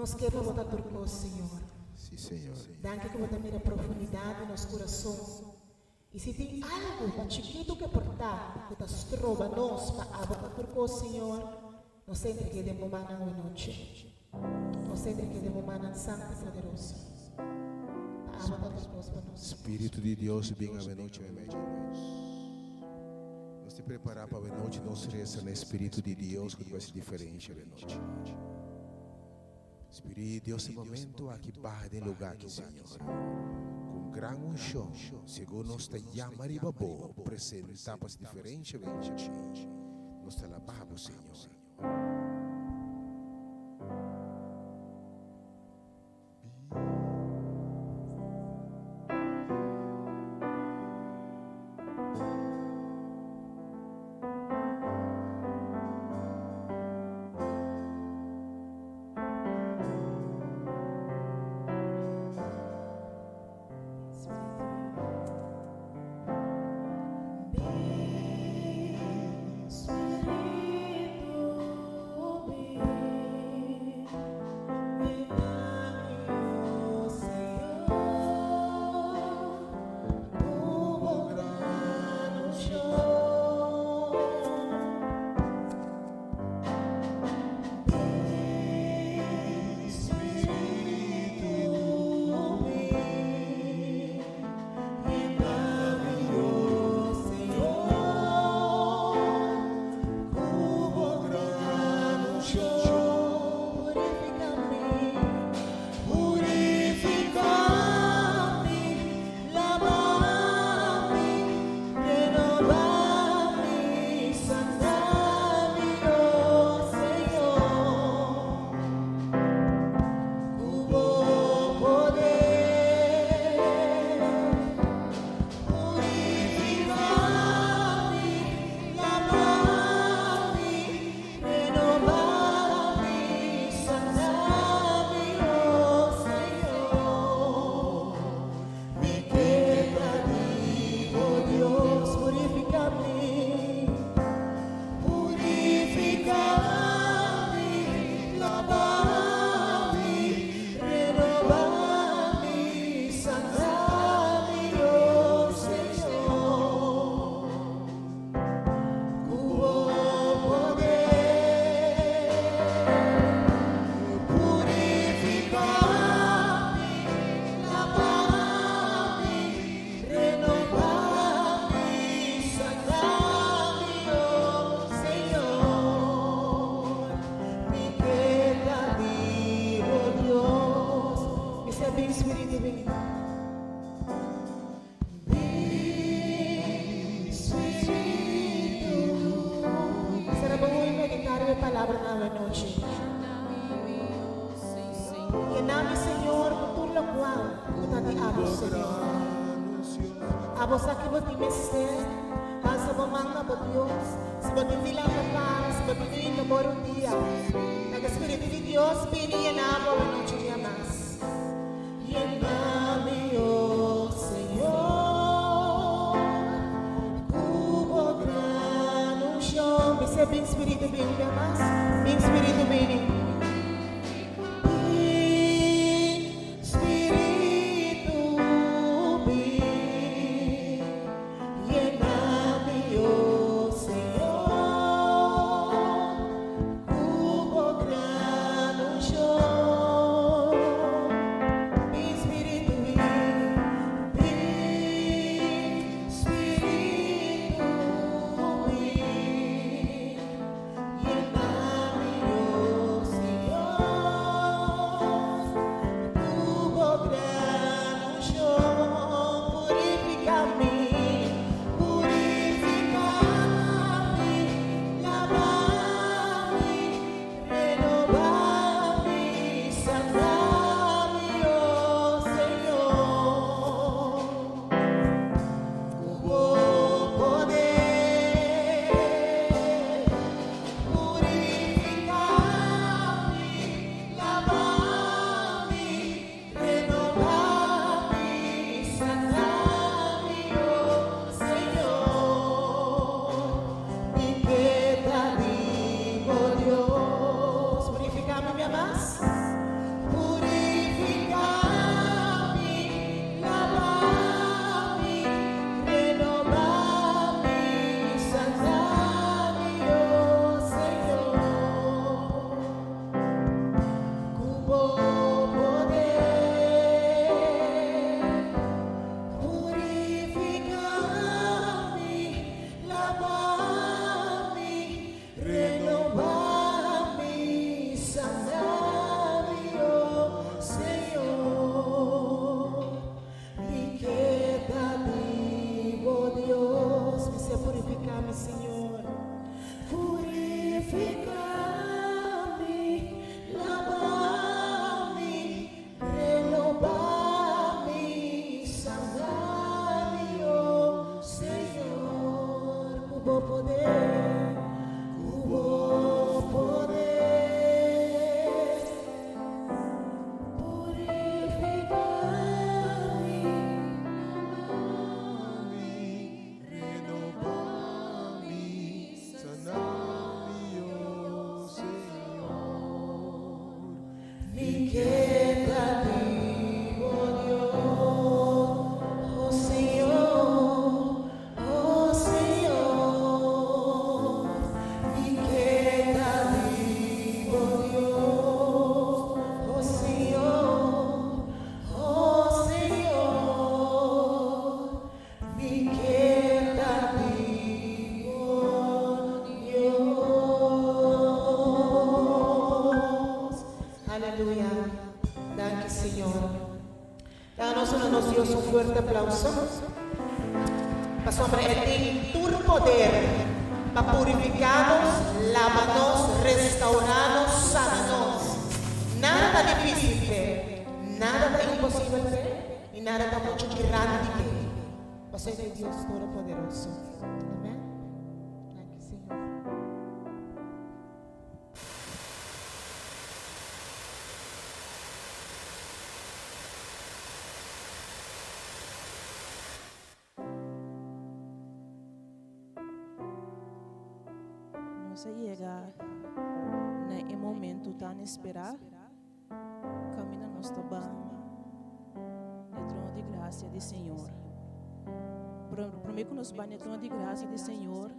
Nos ke pa bo ta tur kos, Señor. Sí, Señor. Danki ku bo ta mira profundidat di nos kurason. I si tin algu, pa chikitu ku e por ta, ku ta stroba nos pa abo ta tur kos, Señor, nos ta entreg'é den bo mannan awe nochi. Nos ta entreg'é den bo mannan santu i poderoso. Pa abo ta tur kos pa nos. Spiritu di Dios bin awe nochi meimei di nos. Nos ta prepará pa awe nochi nos resa na e Spiritu di Dios ku ta bai hasi diferensha awe nochi. Spiritu di Dios e momento aki baha den lugá aki Señor. Ku un gran unshon segun nos ta yama riba bo presentá pa hasi diferensha awe nochi. Nos ta alabá bo Señor. Será bo hoy meditar e palabra awe nochi. Yena mi, Señor, ku tur lokual ku ta di abo, Señor. Abo sa ki bo tin mester, alsa bo man na bo Dios. Si bo tin di lanta para, si bo tin di hinka bo rudia, laga Spiritu di Dios bini yena bo awe nochi un bia mas. Yena mi, oh Señor, ku bo gran unshon. Bis'é, Bin Spiritu, bin un bia mas. Bin Spiritu, bini. Bin Spiritu, bin. Yena mi, oh Señor, ku bo gran unshon. Bin Spiritu, bin. Bin Spiritu, bin. Yena mi, oh. Señor. Purifica mi, laba mi, renoba mi, sana mi, oh Señor, cu bo poder, cu bo poder. Purifica mi, laba mi, Renoba mi, sana mi, oh Señor. Mi ke ta di bo Dios, oh Señor, oh Señor. Mi ke ta di bo Dios, oh Señor, oh Señor. Mi ke ta di bo Dios. Aleluya. Danki, Señor. Danos na nos Dios un fuerte aplauso. Pasobra E tin tur poder pa purifiká nos, laba nos, restourá nos, sana nos. Nada ta difísil p'e, nada ta imposibel p'e i nada ta muchu grandi p'e. Pasobra e ta e Dios Todopoderoso. Amèn. Danki, Señor. Nos a yega na e momento tan esperá. Kaminda nos ta ban n'e trono di grasia di Señor. Pero promé ku nos ban n'e trono di grasia di Señor,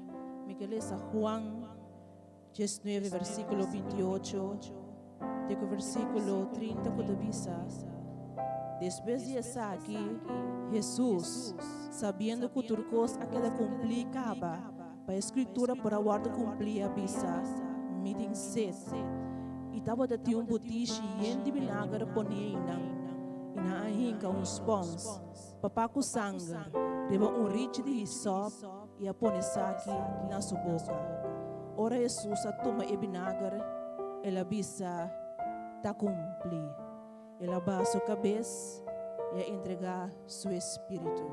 mi ke lesa Juan 19 versíkulo 28 te ku versíkulo 30 ku ta bisa, Despues di esaki, Hesus, sabiendo ku tur kos a keda kumplí kaba, Pa e Scritura por a wòrdu kumplí, a bisa, Mi tin set. I tabata tin un butishi yen di binager poné einan, i nan a hinka un spòns, papá ku sanger, riba un richi di hisòp i a pone esaki na su boka. Ora Hesus a tuma e binager, el a bisa, Ta kumplí. El a baha su kabes i a entregá su espíritu.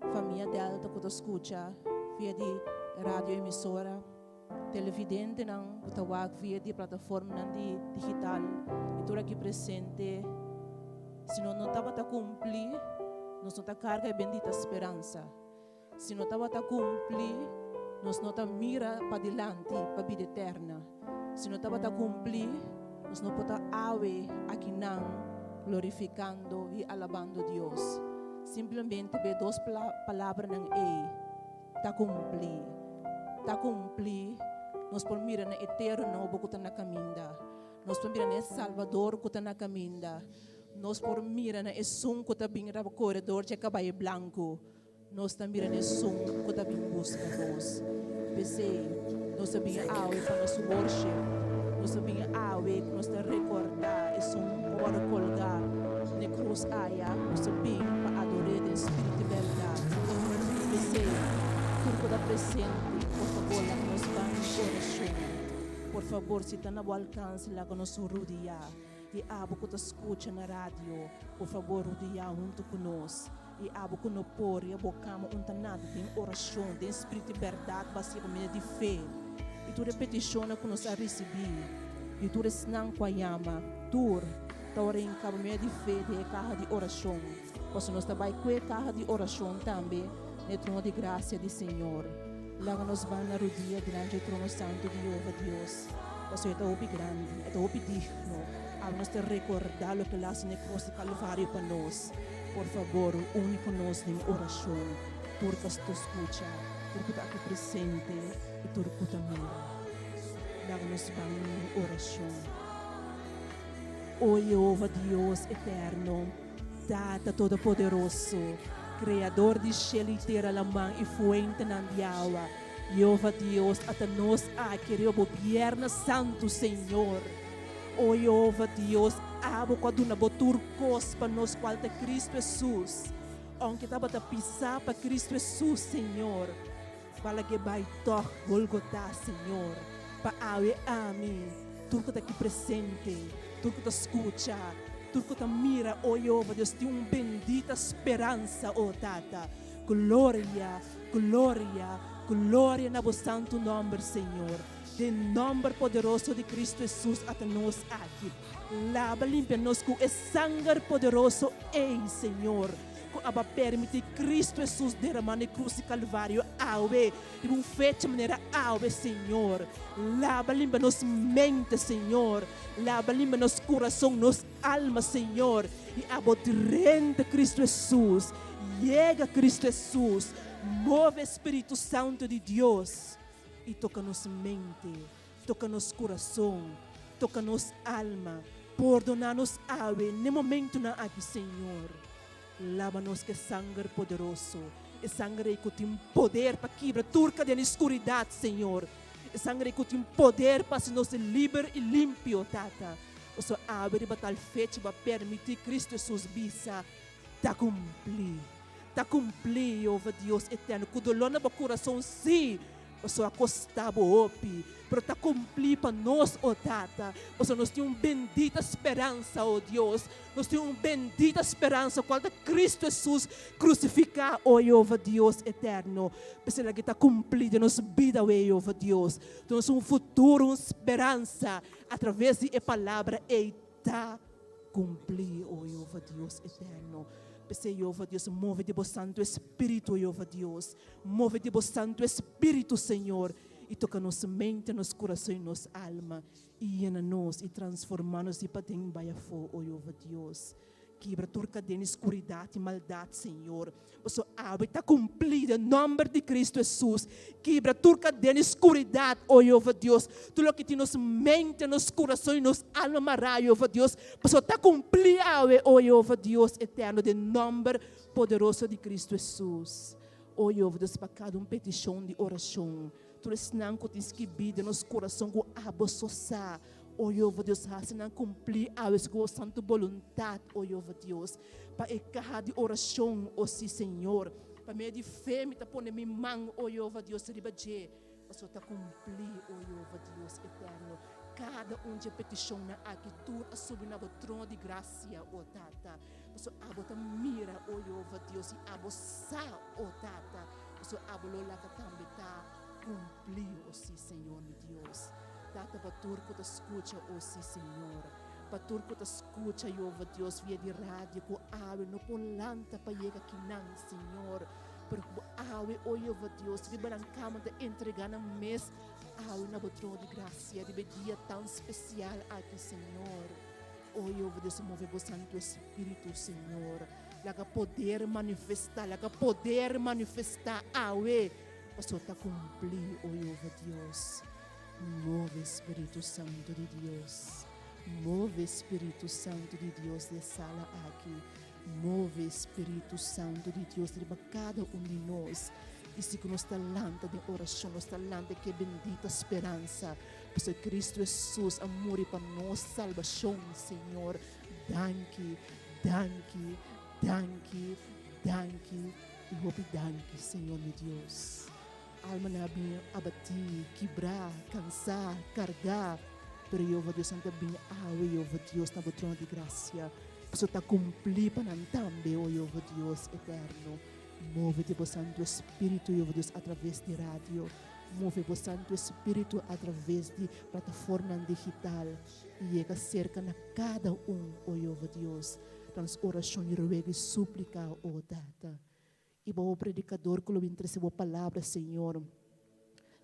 Famia Delta ku ta skucha via di radio emisora, televidentenan ku ta wak via di plataformanan di digital i tur aki presente. Si nos no tabata kumpli, nos no ta karga e bendita speransa. Si no tabata kumpli, nos no ta mira padilanti pa bida eterna. Si no tabata kumpli, nos no por ta awe akinan glorifikando i alabando Dios. Simplemente be dos palabranan ei ta kumpli. Ta kumpli, nos por mira na e tera nobo ku ta na kaminda. Nos por mira na e Salbador ku ta na kaminda. Nos por mira na esun ku ta bin riba koredor dje kabai blanku. Nos ta mira n'esun ku ta bin buska nos. P'esei, nos a bin awe pa nos worship. Nos a bin awe ku nos ta rekordá esun ku a wòrdu kolgá n'e krus aya. Nos a bin pa ador'é den spiritu i bèrdat. P'esei, tur ku ta presente, por fabor laga nos ban den orashon. Por fabor, si ta na bo alkanse, laga nos rudiá. I abo ku ta skucha na radio, por fabor rudiá huntu ku nos. I abo ku no por i abo kama un ta nada den orashon, den spiritu i bèrdat basia pa medio di fe. I tur e petishonnan ku nos a risibí di tur esnan ku a yama, tur ta ora hinká pa medio di fe den e kaha di orashon, pasobra nos ta bai ku e kaha di orashon tambe na e trono di grasia di Señor. Laga nos ban na rudia dilanti e trono santu di Jehova Dios, pasobra e ta hopi grandi, e ta hopi digno. Abo nos ta rekordá loke el a hasi na e kros di Kalvario pa nos. Por fabor, uni ku nos den orashon, tur ku ta skucha, tur ku ta aki presente i tur ku ta mira. Laga nos ban den orashon. O Yehova Dios eterno, Tata Todopoderoso, Kreador di shelu i tera, laman i fuentenan di awa, Yehova Dios, ata nos aki riba bo bièrnè santu, Señor. O Yehova Dios, abo ku a duna bo tur kos pa nos kual ta Kristu Hesus. Ounke tabata pisá pa Kristu Hesus, Señor, bo a lag'é bai tòg Golgotá, Señor, pa awe ami, tur ku ta aki presente, tur ku ta skucha, tur ku ta mira, o Jehová Dios, tin un bendita speransa, o Tata. Gloria, gloria, gloria na bo santu nòmber, Señor. Den nòmber poderoso di Kristu Hesus ata nos aki. Laba limpia nos ku e sanger poderoso ei, Señor, ku aba permití Kristu Hesus derama na e krus di Kalvario awe, riba un fecha manera awe, Señor. Laba limpia nos mente, Señor. Laba limpia nos kurason, nos alma, Señor. I abo drenta Kristu Hesus. Yega, Kristu Hesus. Move Spiritu Santu di Dios i toka nos mente. Toka nos kurason, toka nos alma, pordoná nos awe n'e momentunan aki, Señor. Laba nos ku e sanger poderoso, e sanger ei ku tin poder pa kibra tur kadena di skuridat, Señor. E sanger ei ku tin poder pa hasi nos liber i limpio, Tata. Pasobra awe riba tal fecha bo a permití Kristu Hesus bisa, Ta kumplí. Ta kumplí, Jehova Dios eterno, ku doló na bo kurason, sí, Pasobra a kosta bo hopi, pero ta kumplí pa nos, o Tata, pasobra nos tin un bendita speransa, o Dios, nos tin un bendita speransa, kual ta Kristu Hesus krusifiká, o Jehova Dios eterno. P'esei laki ta kumplí den nos bida awe, Jehova Dios, ta nos un futuro, un speransa, atraves di e palabra ei. Ta kumplí, o Jehova Dios eterno. P'esei, Jehova Dios, move di bo Santu Espíritu, o Jehova Dios. Move di bo Santu Espíritu, Señor, i toka nos mente, nos kurason i nos alma, i yena nos i transformá nos di paden bai afó, o Jehova Dios. Kibra tur kadena di skuridat i maldat, Señor. Pasobra awe ta kumplí den nòmber di Kristu Hesus. Kibra tur kadena di skuridat, o Yehova Dios. Tur loke tin nos mente, nos kurason i nos alma mará, Yehova Dios. Pasobra ta kumplí awe, o Yehova Dios eterno, den nòmber poderoso di Kristu Hesus. O Yehova Dios, pa kada un petishon di orashon, tur esnan ku tin skibí den nos kurason ku abo so sa, O Jehova Dios, hasi nan kumplí awe segun bo santu boluntat, o Jehova Dios, pa e kaha di orashon, o sí, Señor. Pa medio di fe mi ta pone mi man, o Jehova Dios, riba dje, pasobra ta kumplí, o Jehova Dios eterno. Kada un dje petishonnan aki tur a subi na bo trono di grasia, o Tata, pasobra abo ta mira, o Jehova Dios, i abo sa, o Tata, pasobra abo lo laga tambe ta kumplí, o sí, Señor mi Dios. Tata pa tur ku ta skucha o si Señor. Pa tur ku ta skucha Jehova Dios via di radio ku awe no por lanta pa yega kinan Señor. Pero ku awe o Jehova Dios riba nan kama ta entrega nan mes awe na bo trono di gracia riba e dia tan spesial aki Señor. O Jehova Dios move bo Santu Espiritu Señor. Laga poder manifesta, laga poder manifesta awe pasobra ta kumpli o Jehova Dios. Move Spiritu Santu di Dios. Move Spiritu Santu di Dios den sala aki. Move Spiritu Santu di Dios riba kada un di nos. I si ku nos ta lanta den orashon, nos ta lanta ku e bendita speransa. Pasobra Kristu Hesus a muri pa nos salbashon, Señor. Danki, danki, danki, danki i hopi danki, Señor mi Dios. Almanan a bin abatí, kibrá, kansá, kargá, pero Yehova Dios nan ta bin awe, Yehova Dios, na bo trono di grasia, pasobra ta kumplí pa nan tambe, o Yehova Dios eterno. Move di bo Santu Espíritu, Yehova Dios, atraves di radio. Move bo Santu Espíritu atraves di plataformanan digital i yega serka na kada un, o Yehova Dios. Ta nos orashon i ruego i súplika, o Tata. I bo predikador ku lo bin trese bo palabra, Señor,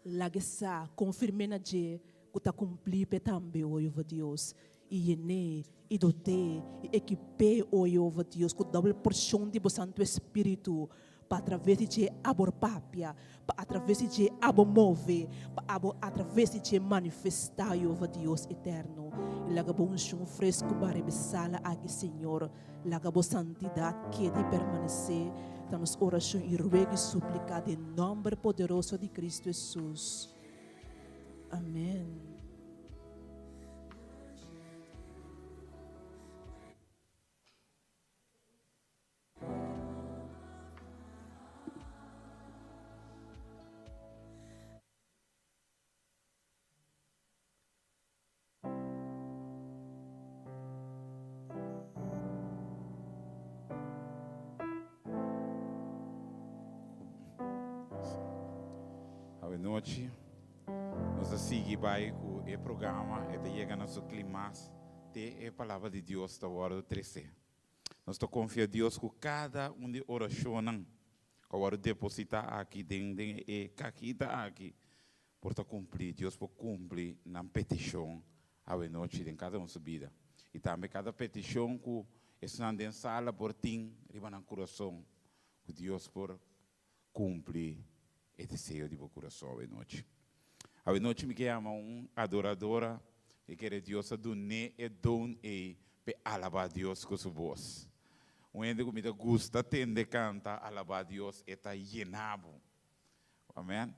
laga e sa, konfirm'é na dje ku ta kumplí p'e tambe, o Yehova Dios, i yen'é, i dot'é, i ekip'é, o Yehova Dios, ku dòbel porshon di bo Santu Espíritu, pa atraves di dje abo papia, pa atraves di dje abo move, pa abo atraves di dje manifestá, Yehova Dios eterno. I laga bo unshon fresku bara e sala aki, Señor. Laga bo santidat keda i permanesé, ta nos orashon i ruego i suplika den nòmber poderoso di Kristu Hesus. Amèn. Awenochi nos ta sigui bai ku e programa, e ta yega na su klimas te e Palabra di Dios ta wòrdu tresé. Nos ta konfia Dios ku kada un di orashonnan ku a wòrdu depositá aki den den e kajita aki por ta kumplí. Dios por kumpli nan petishon awenochi den kada un su bida. I tambe kada petishon ku esnan den sala por tin riba nan kurason, ku Dios por Cumpli e deseo di bo curason awenochi. Awenochi mi ke yama un adoradora ke kere Dios a dun'é e don ei p'e alabá Dios cu su bos. Un hende cu mi ta gusta tende canta alabá Dios, e ta yena bo. Amen.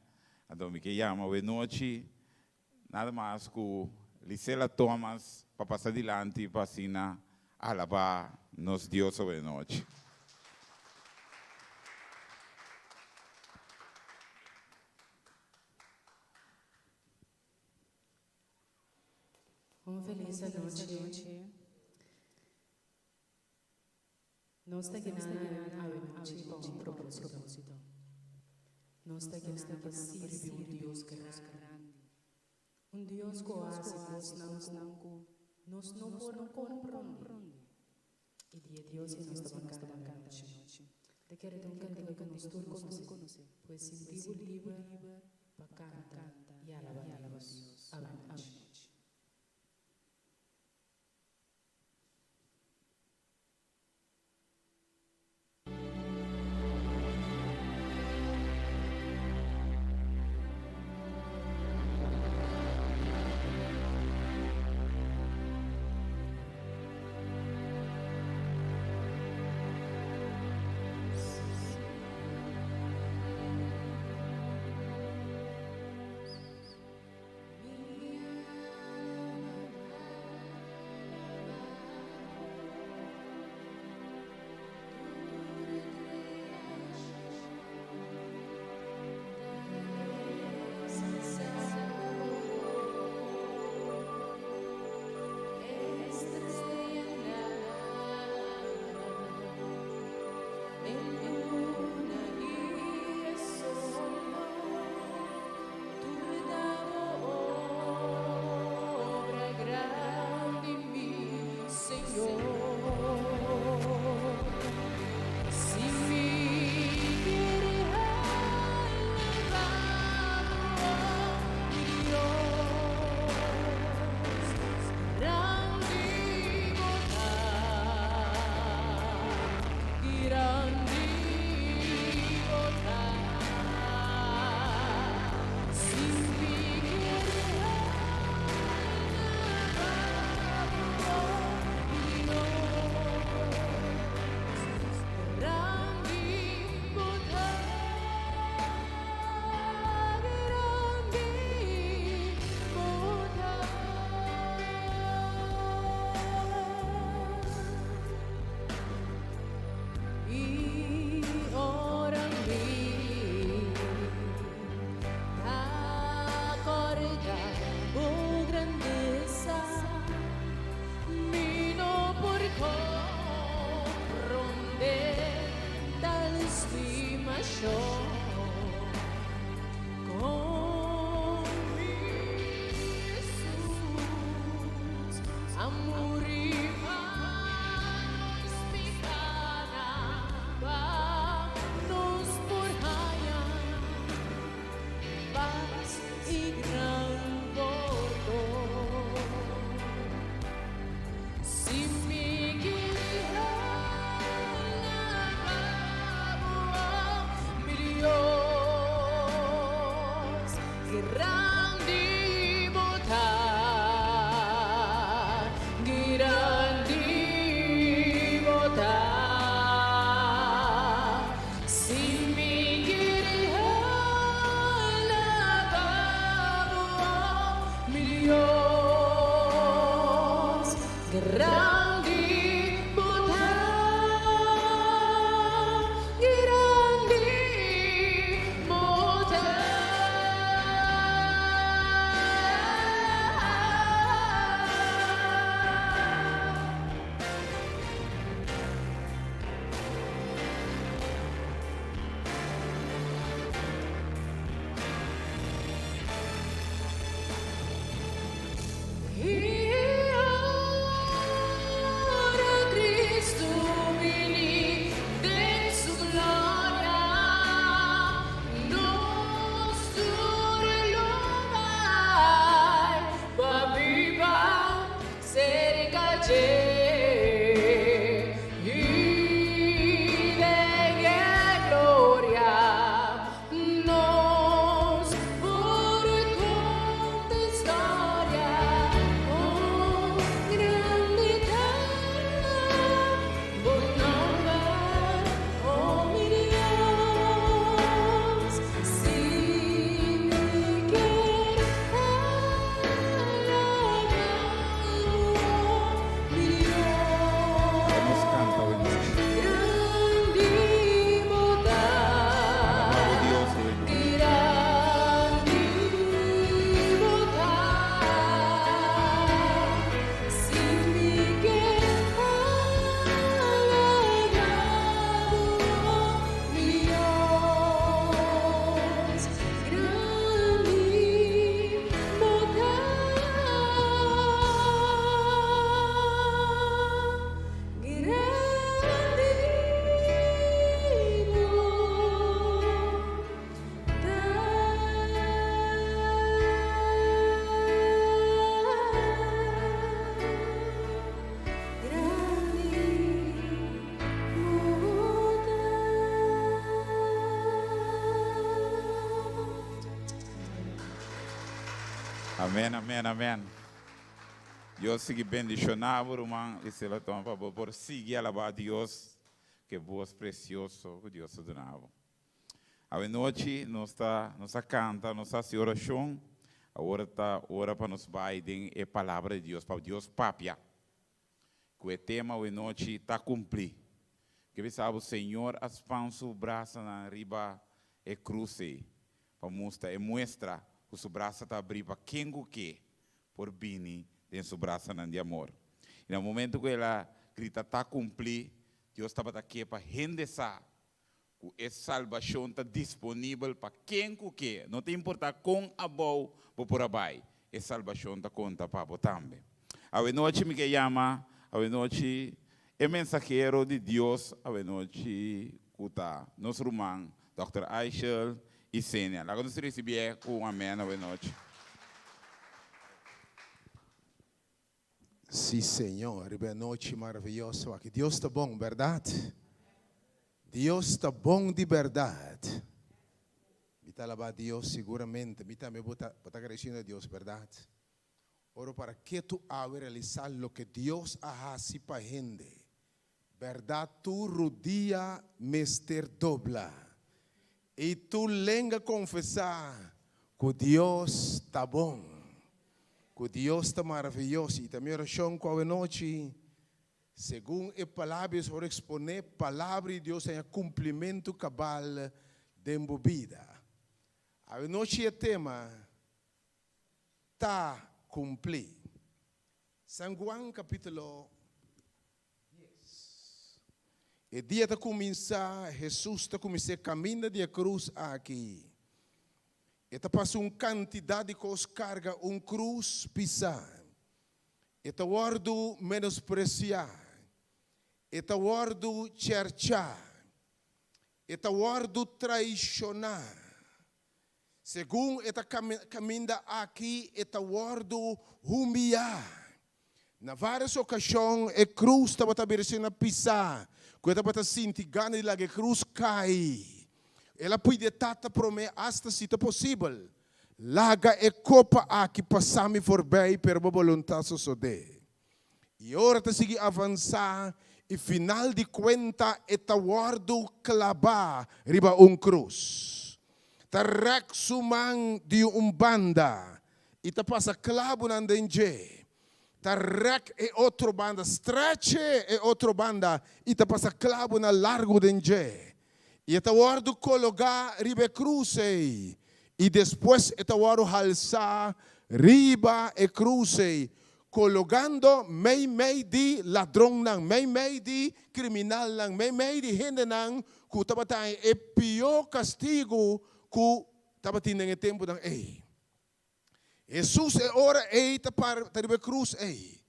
Anto mi ke yama awenochi nada mas cu Lisela Thomas pa pasa dilanti pa asina alabá nos Dios awenochi. Un felis anochi. Nos ta kinan awenochi pa un propósito. Nos ta kinan pa sirbi un Dios grandi, un Dios ku a hasi kosnan ku nos no por komprondé. I di e Dios ei nos ta ban kanta awenochi. Ta kere ta un kantika ku nos tur konosé, pues sinti bo liber pa kanta i alabá Dios awenochi. Amen, amen, amen. Dios sigui bendiciona bo ruman Isela Toma pa bo por sigui alaba Dios cu e voz precioso cu Dios a duna bo. Awe nochi nos ta nos a canta, nos a haci oracion, awor ta ora pa nos bay den e palabra di Dios, pa Dios papia. Cu e tema awe nochi ta cumpli. Ke bisa bo Señor a span su brasanan riba e cruz ey pa mustra e muestra cu su brasa ta abri pa ken cu ke por bini den su brasanan di amor. Y na momento cu el a grita ta cumpli, Dios tabata ke pa hende sa ku e salbashon ta disponibel pa ken ku ke, no ta importá kon abou bo por a bai, e salbashon ta konta pa bo tambe. Awenochi mi ke yama awenochi e mensahero di Dios awenochi ku ta nos ruman Dòkter Aishel Isenia. Laga nos risibié ku un amèn awenochi. Sí, Señor, riba e anochi maraviyoso aki. Dios ta bon, berdad? Dios ta bon di berdad. Mi ta alaba Dios siguramente. Mi tambe bo ta, bo ta agradecido na Dios, berdad? Oro para ke tu awe realisa loke Dios a haci pa hende. Berdad tur rudia mester dobla i tur lenga confesa cu Dios ta bon, cu Dios ta maraviyoso. I ta mi oracion cu awenochi, segun e palabra di Dios por expone palabra di Dios haña cumplimento cabal den bo bida. Awenochi e tema ta cumpli. San Juan capitulo Dies. E dia ta kuminsá, Hesus ta kuminsá e kaminda di e krus aki. E ta pasa un kantidat di kos karga un krus pisá. E ta wòrdu menospresiá. E ta wòrdu chèrchá. E ta wòrdu traishoná. Segun e ta kaminda aki e ta wòrdu humiyá. Na vários okashon e krus tabata bira asina pisá ku e tabata sinti gana di laga e krus kai. El a pidi e Tata promé asta si ta posibel, Laga e kopa aki pasá mi forbei, pero bo boluntat sosodé. I ora ta sigui avansá i final di kuenta e ta wòrdu klabá riba un krus. Ta rèk su man di un banda i ta pasa klabunan den dje. Ta rèk e otro banda, stretch e otro banda i ta pasa klabunan largu den dje. I e ta wòrdu kologá riba e krus ei, i despues e ta wòrdu halsá riba e krus ei, kologando meimei di ladronnan, meimei di kriminalnan, meimei di hendenan ku tabata haña e pió kastigu ku tabatin den e tempunan ei. Hesus e ora ei ta para ta riba e krus ei.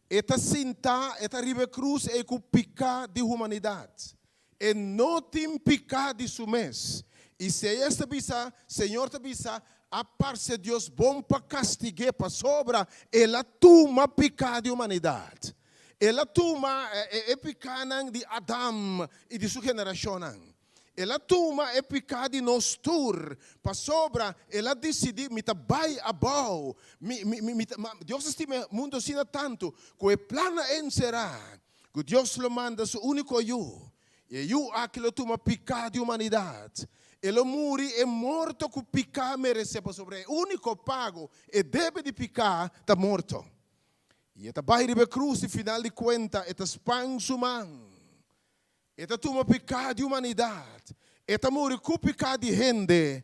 E ta sintá, e ta riba e krus ei ku piká di humanidat. E no tin piká di su mes. Isaías ta bisa, Señor ta bisa, A parse Dios bon pa kastig'é pasobra el a tuma piká di humanidat. El a tuma e pikánan di Adam i di su generashonnan. El a tuma e piká di nos tur, pasobra El a disidí, Mi ta bai abou. Mi, mi, mi, mi ta, ma Dios a stima e mundu asina tantu, ku e plan a enserá ku Dios lo manda Su úniko Yu, i e Yu aki lo tuma piká di humanidat. E lo muri e morto ku piká meresé, pasobra e úniko pago, e debe di piká, ta morto. I e ta bai riba e krus, i final di kuenta e ta span Su man. E ta tuma piká di humanidat, e ta muri ku piká di hende,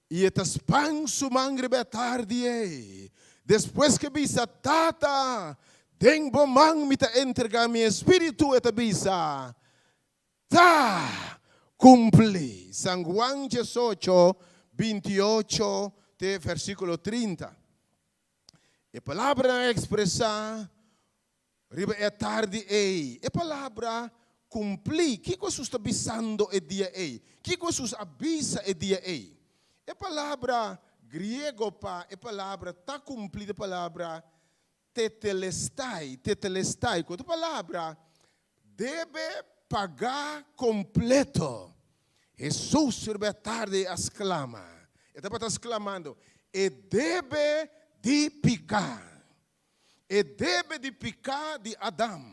i e ta span su man riba e tardi ei. Despues ku e bisa, Tata, den bo man mi ta entregá mi espíritu, e ta bisa, Ta kumplí. San Juan diesocho, bintiocho te versíkulo trinta. E palabranan a ekspresá Riba e atardi ei, e palabra kumplí. Kiko Hesus ta bisando e dia ei? Kiko Hesus a bisa e dia ei? E palabra griego pa e palabra ta kumplí ta e palabra tetelestai, tetelestai, ku otro palabra, debe pagá kompleto. Hesus riba e atardi ei a sklama. E tabata sklamando, E debe. di piká. E debe di piká di Adam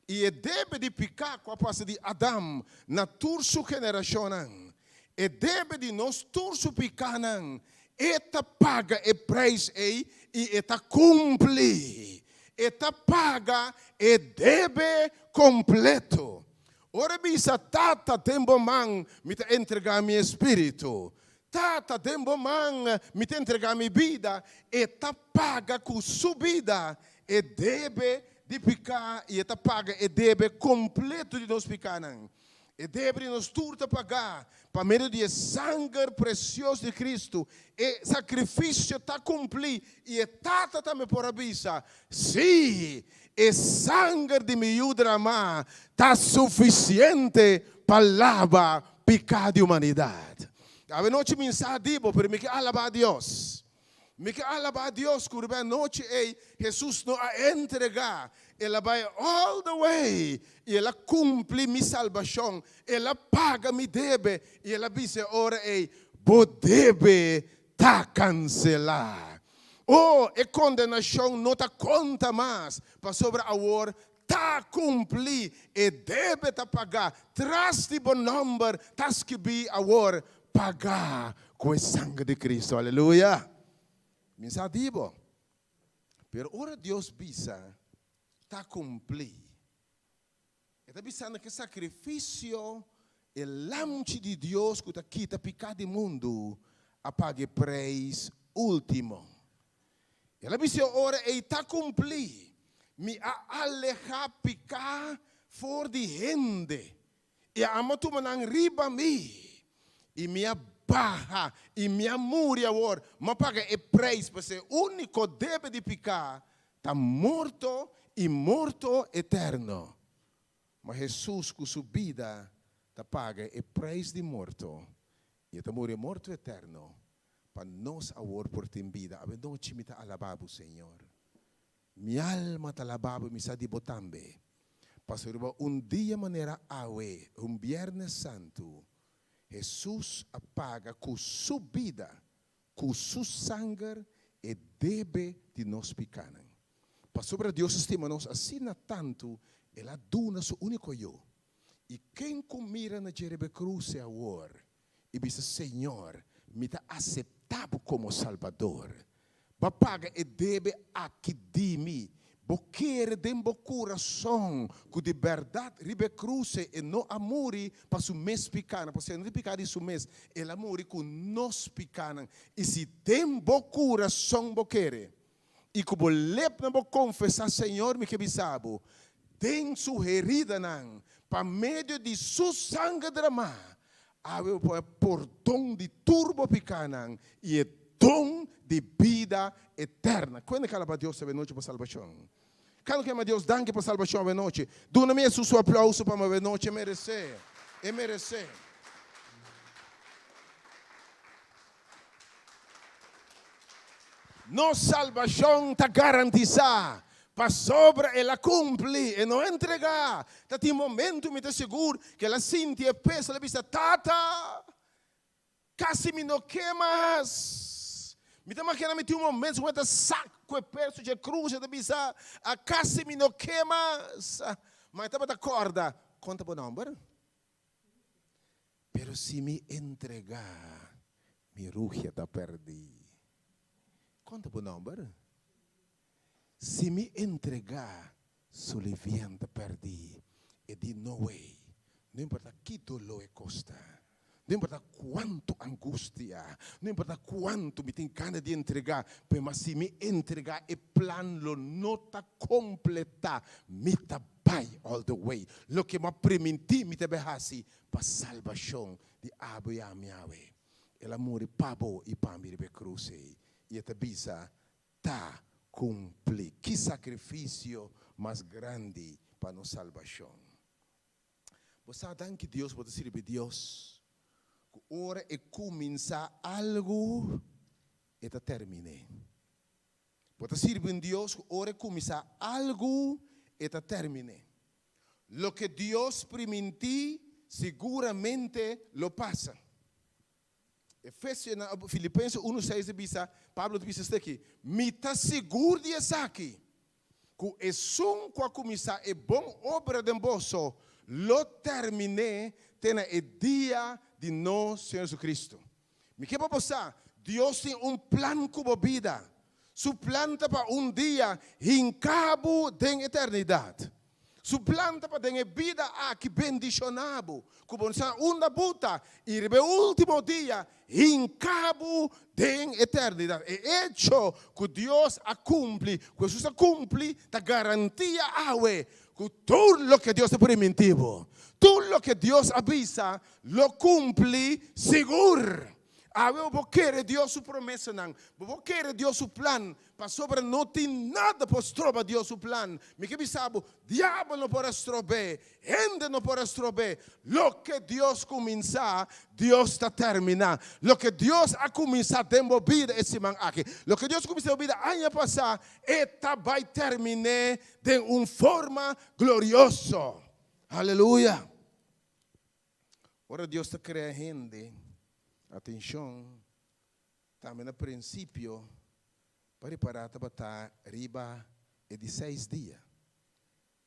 i e debe di piká ku a pasa di Adam na tur su generashonnan, e debe di nos tur su pikánan, e ta paga e preis ei i e ta kumpli. E ta paga e debe kompleto. Ora e bisa, Tata, den bo man mi ta entregá mi espíritu. Tata, den bo man mi ta entregá mi bida. E ta paga ku su bida e debe di piká i e ta paga e debe kompleto di nos pikánan. E debe di nos tur ta pagá pa medio di e sanger presioso di Kristu. E sakrifisio ta kumplí i e Tata tambe por a bisa, Sí, e sanger di mi Yu dramá ta sufisiente pa laba piká di humanidat. Awenochi mi sa di bo, pero mi ke alabá Dios. Mi ke alabá Dios ku riba e anochi ei Hesus no a entregá. El a bai all the way i el a kumpli mi salbashon. El a paga mi debe i el a bisa e ora ei, Bo debe ta kanselá. Oh, e kondenashon no ta konta mas, pasobra awor ta kumpli. E debe ta pagá. Tras di bo nòmber ta skibí awor, Pagá ku e sanger di Cristo. Aleluya! Mi sa di bo. Pero ora Dios bisa, Ta kumplí, e ta bisando ku e sakrifisio, e Lamchi di Dios ku ta kita piká di mundu, a paga e preis último. El a bisa e ora ei, Ta kumplí! Mi a alehá piká for di hende. I a amo tuma nan riba mi, i mi a baha, i mi a muri awor. Mi a paga e preis, pasobra e úniko debe di piká ta morto i morto eterno. Ma Hesus ku su bida ta paga e preis di morto, i e ta muri e morto eterno pa nos awor por tin bida. Awenochi mi ta alabá bo, Señor. Mi alma ta alabá bo i mi sa di bo tambe. Pasobra riba un dia manera awe, un Bièrnè Santu, Hesus a paga ku su bida, ku su sanger, e debe di nos pikánan. Pasobra Dios a stima nos asina tantu, El a duna su úniko Yu. I ken ku mira na dje riba e krus e awor i bisa, Señor, mi ta aseptá bo komo Salbador. Bo a paga e debe aki di mi. Bo kere den bo kurason ku di bèrdat riba e krus e no a muri pa su mes pikánan, pasobra e no tin piká di su mes, el a muri ku nos pikánan. I si den bo kurason bo kere i ku bo lepnan bo konfesá Señor, mi ke bisa bo, den su heridanan, pa medio di su sanger dramá, Awe bo por haña pordon di tur bo pikánan i e don di bida eterna. Kuende ke alabá Dios awenochi pa salbashon? Kando ke yama Dios danki pa salbashon awenochi? Duna mi Hesus su aplauso pa mi awenochi. E meresé. E meresé. Nos salbashon ta garantisá pasobra el a kumpli, e no a entregá. Ta tin momentu mi ta sigur ku el a sinti e peso, el a bisa, Tata, kasi mi no ke mas. Mi ta imaginá mi tin un momentu ku e ta sak ku e peso dje krus, e ta bisa, Kasi mi no ke mas. Ma e tabata kòrda, Kon ta bo nòmber? Pero si mi entregá, mi rugia ta pèrdí. Kon ta bo nòmber? Si mi entregá, Sulivian ta pèrdí. E di, No way! No importá ki doló e kosta, no importá kuantu angustia, no importá kuantu mi tin gana di entregá, pero ma si mi entregá e plan lo no ta kompletá. Mi ta bai all the way. Loke mi a primintí mi ta bai hasi pa salbashon di abo i ami awe. El a muri pa bo i pa mi riba e krus ei, i e ta bisa, Ta kumplí. Ki sakrifisio mas grandi pa nos salbashon! Bo sa danki Dios bo ta sirbi Dios ku ora e kuminsá algu e ta termin'é. Bo ta sirbi un Dios ku ora e kuminsá algu, e ta termin'é. Loke Dios primintí siguramente lo pasa. Efesionan, Filipense unu seis ta bisa, Pablo ta bisa esaki, Mi ta sigur di esaki, ku esun ku a kuminsá e bon obra den boso lo termin'é te na e dia di nos Señor Jesucristo. Mi ke pa bo sa, Dios tin un plan ku bo bida. Su plan ta pa un dia hinka bo den eternidat. Su plan ta pa den e bida aki bendishoná bo, ku bo no sa unda bo ta, i riba e último dia hinka bo den eternidat. E echo ku Dios a kumpli, ku Hesus a kumpli, ta garantia awe ku tur loke Dios a primintí bo, tur loke Dios a bisa, lo kumpli sigur. Awe bo por kere Dios su promesanan, bo por kere Dios su plan, pasobra no tin nada por stroba Dios su plan. Mi ke bisa bo, diabel no por a strob'é, hende no por a strob'é. Loke Dios kuminsá, Dios ta terminá. Loke Dios a kuminsá den bo bida e siman aki, loke Dios a kuminsá den bo bida aña pasá, e ta bai termin'é den un forma glorioso. Aleluya! Ora Dios ta krea hende, atenshon, tambe na prinsipio pa ripará tabata riba e di seis dia.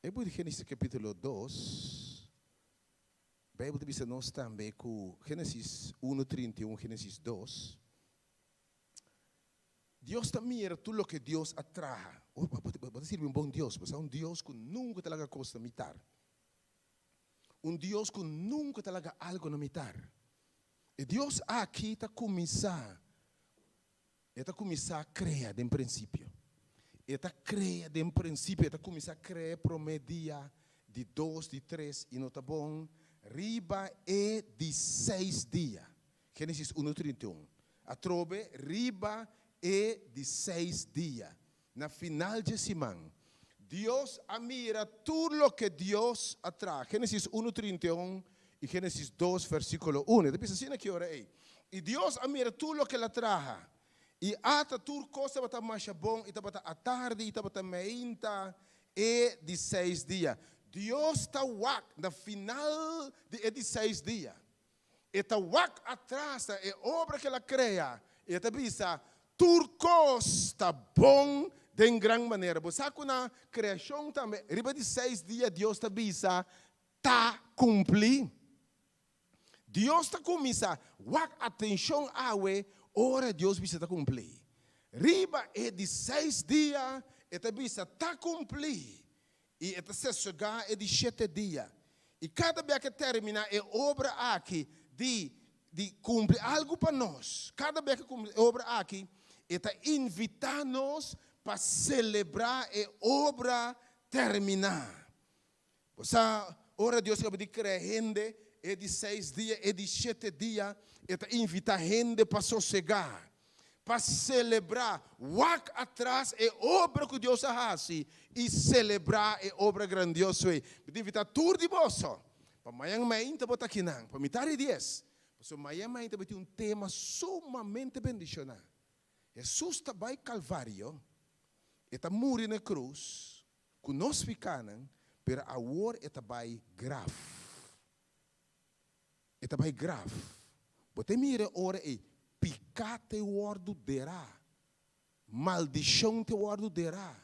E buki di Génesis kapítulo dos, Beibel ta bisa nos tambe ku Génesis unu 31, Génesis dos, Dios ta mira tur loke Dios a traha. Bo ta sirbi un bon Dios, bo sa un Dios ku nunka ta laga kos na mitar. Un Dios ku nunka ta laga algu na mitar. E Dios aki ta kuminsá, e ta kuminsá krea den prinsipio. E ta krea den prinsipio, e ta kuminsá krea e promé dia, di dos, di tres, i no ta bon, riba e di seis dia. Génesis unu 31. Atrobe riba e di seis dia. Na final dje siman, Dios a mira tur loke Dios a traha. Génesis unu 31 i Génesis dos versíkulo unu. E ta bisa asina ki ora ei, I Dios a mira tur loke el a traha, i ata tur kos tabata masha bon, i tabata atardi i tabata meinta e di seis dia. Dios ta wak na final di e di seis dia. E ta wak atras na e obra ku el a krea i e ta bisa, Tur kos ta bon den gran manera. Bo sa ku na kreashon tambe, riba di seis dia Dios ta bisa, Ta kumplí. Dios ta kuminsá wak atenshon awe ora Dios bisa ta kumplí. Riba e di seis dia e ta bisa, Ta kumplí. I e ta sesegá e di shete dia. I kada bia ke terminá e obra aki di di kumpli algu pa nos, kada bia ke kumpli e obra aki, e ta invitá nos pa selebrá e obra terminá. Bo sa, ora Dios kaba di krea hende, e di seis dia, e di shete dia, e ta invitá hende pa sosegá. Pa selebrá, wak atras e obra ku Dios a hasi i selebrá e obra grandioso ei. Mi ta invitá tur di boso pa mañan mainta bo ta akinan, pa mitar di dies, pasobra mañan mainta bo tin un tema sumamente bendishoná. Hesus ta bai Kalvario, e ta muri na e krus ku nos pikánan, pero awor e ta bai graf. E ta bai graf. Bo ta mira e ora ei, piká te wòrdu derá, maldishon te wòrdu derá.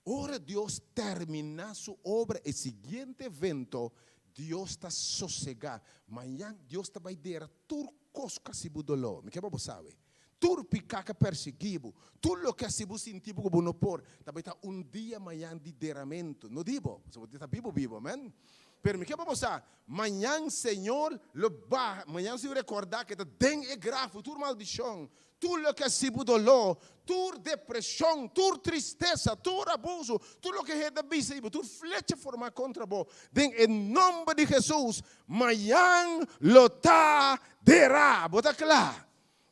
Ora Dios terminá su obra, e siguiente evento, Dios ta sosegá. Mañan Dios ta bai dera tur kos ku a hasi bo doló. Mi ke pa bo sabe. Tur piká ku a persiguí bo, tur loke a hasi bo sinti bo ku bo no por, ta bai ta un dia mañan di deramentu. No di bo, pasobra bo ta bibu bibu, amèn. Pero mi ke pa bo sa, mañan Señor lo baha, mañan si bo rekordá ke ta den e graf tur maldishon, tur loke a hasi bo doló, tur depreshon, tur tristesa, tur abuso, tur loke hende a bisa di bo, tur flecha formá kontra bo, den e nomber di Hesus, mañan lo ta derá. Bo ta kla?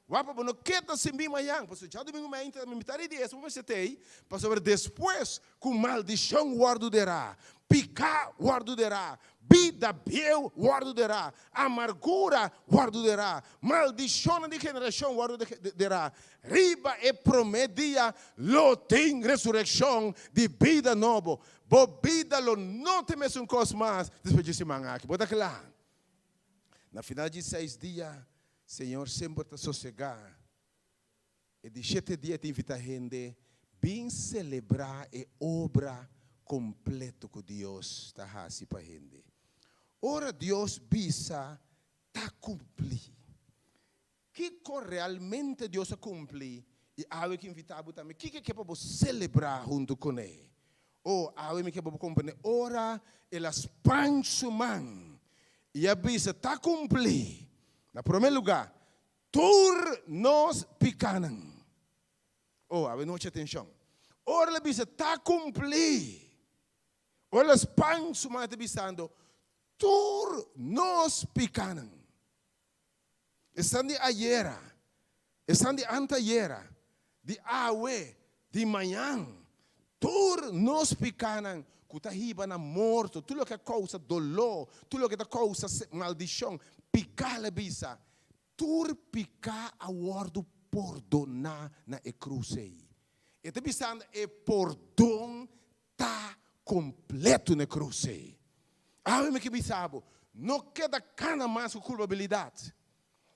Wak pa bo no keda sin bin mañan, pasobra djadumingu mainta ta mitad di dies bo mester t'ei, pasobra despues ku maldishon wòrdu derá, piká wòrdu derá, bida bieu wòrdu derá, amargura wòrdu derá, maldishonnan di generashon wòrdu derá, riba e promé dia lo tin resurekshon di bida nobo. Bo bida lo no ta e mesun kos mas despues dje siman aki. Bo ta kla? Na final dje seis dia. Señor semper ta sosegá. E di shete dia ta invitá hende bin selebrá e obra kompleto ku Dios ta hasi pa hende. Ora Dios bisa ta kumplí. Kiko realmente Dios a kumpli? I awe ke invitá bo tambe, kiko e ke pa bo selebrá huntu kuné? O, awe mi ke pa bo komprendé, ora el a span su man i a bisa, Ta kumplí! Na promé lugá, tur nos pikánan. O, awe nochi atenshon. Ora el a bisa, Ta kumplí! Ora el a span su man e ta bisando, Tur nos pikánan. Esnan di ayera, esnan di antayera, di awe, di mañan, tur nos pikánan ku ta hiba na morto, tur loke a kousa doló, tur loke ta kousa maldishon, piká el a bisa, tur piká a wòrdu pordoná na e krus ei. E ta bisando e pordon ta kompleto na e krus ei. Awe mi ke bisa bo, no keda kana mas ku kulpabilidat.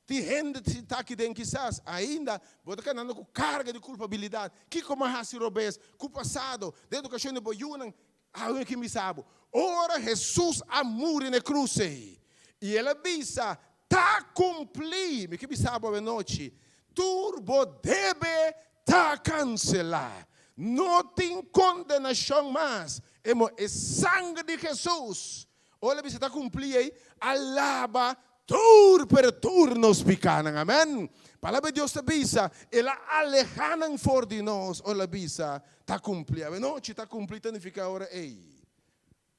Tin hende ta aki den kisas ainda bo ta kanando ku karga di kulpabilidat. Kiko mi a hasi robes ku pasado, den edukashon di bo yunan? Awe mi ke bisa bo, ora Hesus a muri na e krus ei i el a bisa, Ta kumplí! Mi ke bisa bo awe nochi, tur bo debe ta kanselá. No tin kondenashon mas. E mo e sanger di Hesus, ora el a bisa ta kumplí ei, a laba tur pero tur nos pikánan. Amèn. Palabra di Dios ta bisa, El a alehá nan for di nos, ora el a bisa ta kumplí. Awenochi ta kumplí ta nifiká ora ei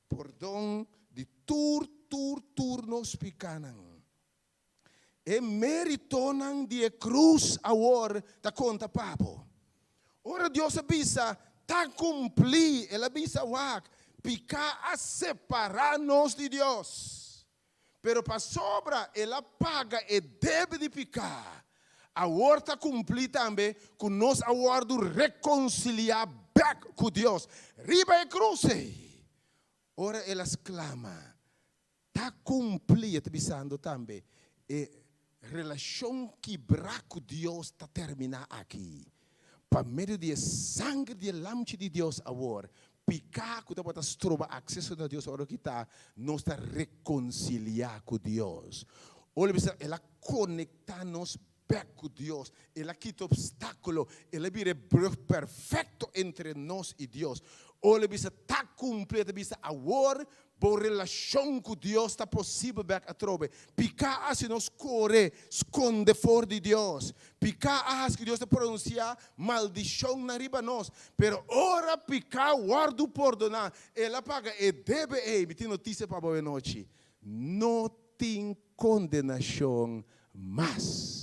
pordon di tur tur tur nos pikánan. E méritonan di e krus awor ta konta pa bo. Ora Dios a bisa, Ta kumplí, El a bisa, Wak, piká a separá nos di Dios. Pero pasobra El a paga e debe di piká, awor ta kumplí tambe ku nos a wòrdu rekonsiliá bèk ku Dios riba e krus ei. Ora El a sklama, Ta kumpli, e ta bisando tambe, e relashon kibrá ku Dios ta terminá aki. Pa medio di e sanger di e Lamchi di Dios awor, piká ku tabata stroba akseso na Dios awor a kitá, nos ta rekonsiliá ku Dios. Ora bisa, el a konektá nos bèk ku Dios, el a kita opstákulo, el a bira e brùg perfekto entre nos i Dios. Ora el a bisa ta kumpli, e ta bisa awor bo relashon ku Dios ta posibel bèk atrobe. Piká a hasi nos kore skonde for di Dios. Piká a hasi ku Dios ta pronunsiá maldishonnan riba nos. Pero ora piká wòrdu pordoná, el a paga e debe ei. Mi tin notisia pa bo awenochi, no tin kondenashon mas.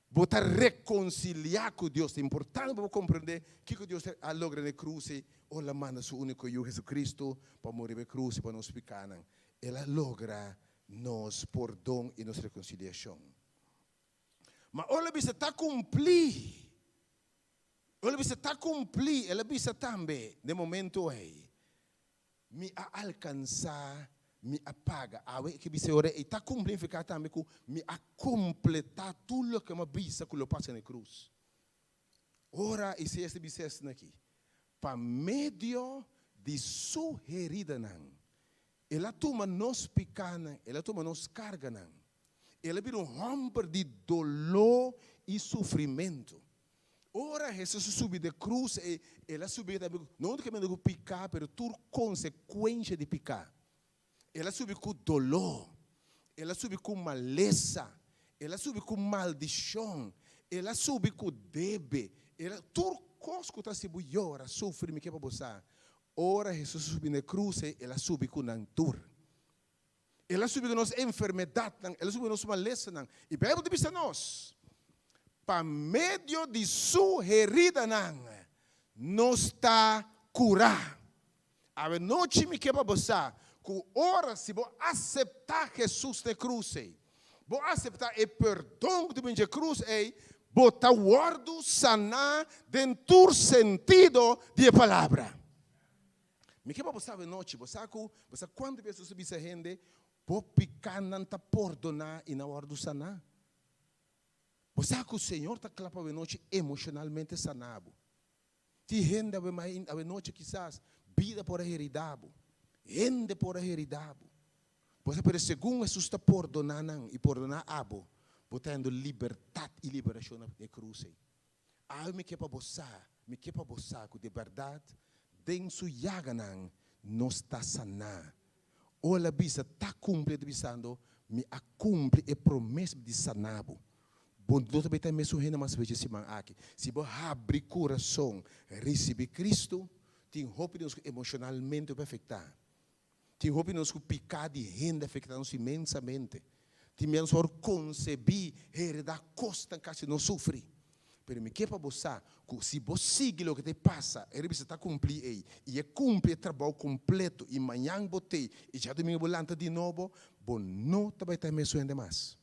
Bo ta rekonsiliá ku Dios. Ta importante pa bo komprendé kiko Dios a logra na e krus ei ora El a manda Su úniko Yu, Jesucristo, pa muri riba e krus i pa nos pikánan. El a logra nos pordon i nos rekonsiliashon. Ma ora El a bisa ta kumplí, ora El a bisa ta kumplí, El a bisa tambe den e momento ei, Mi a alkansá, mi a paga. Awe e ke bisa e ora ei ta kumpli nifiká tambe ku mi a kompletá tur loke mi a bisa ku lo pasa na e krus. Ora Isaías ta bisa esnan aki, Pa medio di su heridanan, el a tuma nos pikánan, el a tuma nos karganan. El a bira un hòmber di doló i sufrimentu. Ora Hesus a subi di e krus ei, el a subi tambe ku, no únikamente ku piká, pero tur konsekuensha di piká. El a subi ku doló, el a subi ku malesa, el a subi ku maldishon, el a subi ku debe, el a, tur kos ku ta hasi bo yora, sufri, mi ke pa bo sa, ora Hesus a subi na e krus ei, el a subi ku nan tur. El a subi ku nos enfermedatnan, el a subi ku nos malesanan. I Beibel ta bisa nos, Pa medio di su heridanan nos ta kurá. Awe nochi mi ke pa bo sa ku ora si bo aseptá Hesus na e krus ei, bo aseptá e perdon ku ta bini dje krus ei, bo ta wòrdu saná den tur sentido di e palabra. Mi ke pa bo sabe nochi, bo sa ku, bo sa kuantu bes nos a bisa hende, bo pikánan ta pordoná i nan wòrdu saná. Bo sa ku Señor ta kla pa awenochi emoshonalmente sana bo. Tin hende awe mainta, awenochi kisas, bida por a herida bo. Hende por a herida bo. Bo sa, pero segun Hesus ta pordoná nan i pordoná abo, bo ta hendo libertat i liberashon na e krus ei. Awe mi ke pa bo sa, mi ke pa bo sa ku di bèrdat den su yaganan nos ta saná. Ora el a bisa ta kumpli, el ta bisando, Mi a kumpli e promes di saná bo. Bo no ta beta e mesun hende mas fecha e siman aki. Si bo habri kurason risibí Kristu, tin hopi di nos ku emoshonalmente hopi afektá. Tin hopi di nos ku piká di hende afektá nos inmensamente. Tin bia nos por konsebí, heredá kosnan kasi nos sufri. Pero mi ke pa bo sa ku si bo sigui loke ta e pasa, e revista ta kumplí ei, i e kumpli e trabou kompleto, i mañan bo t'ei, i djadumingu bo lanta di nobo, bo no ta bai ta e mesun hende mas.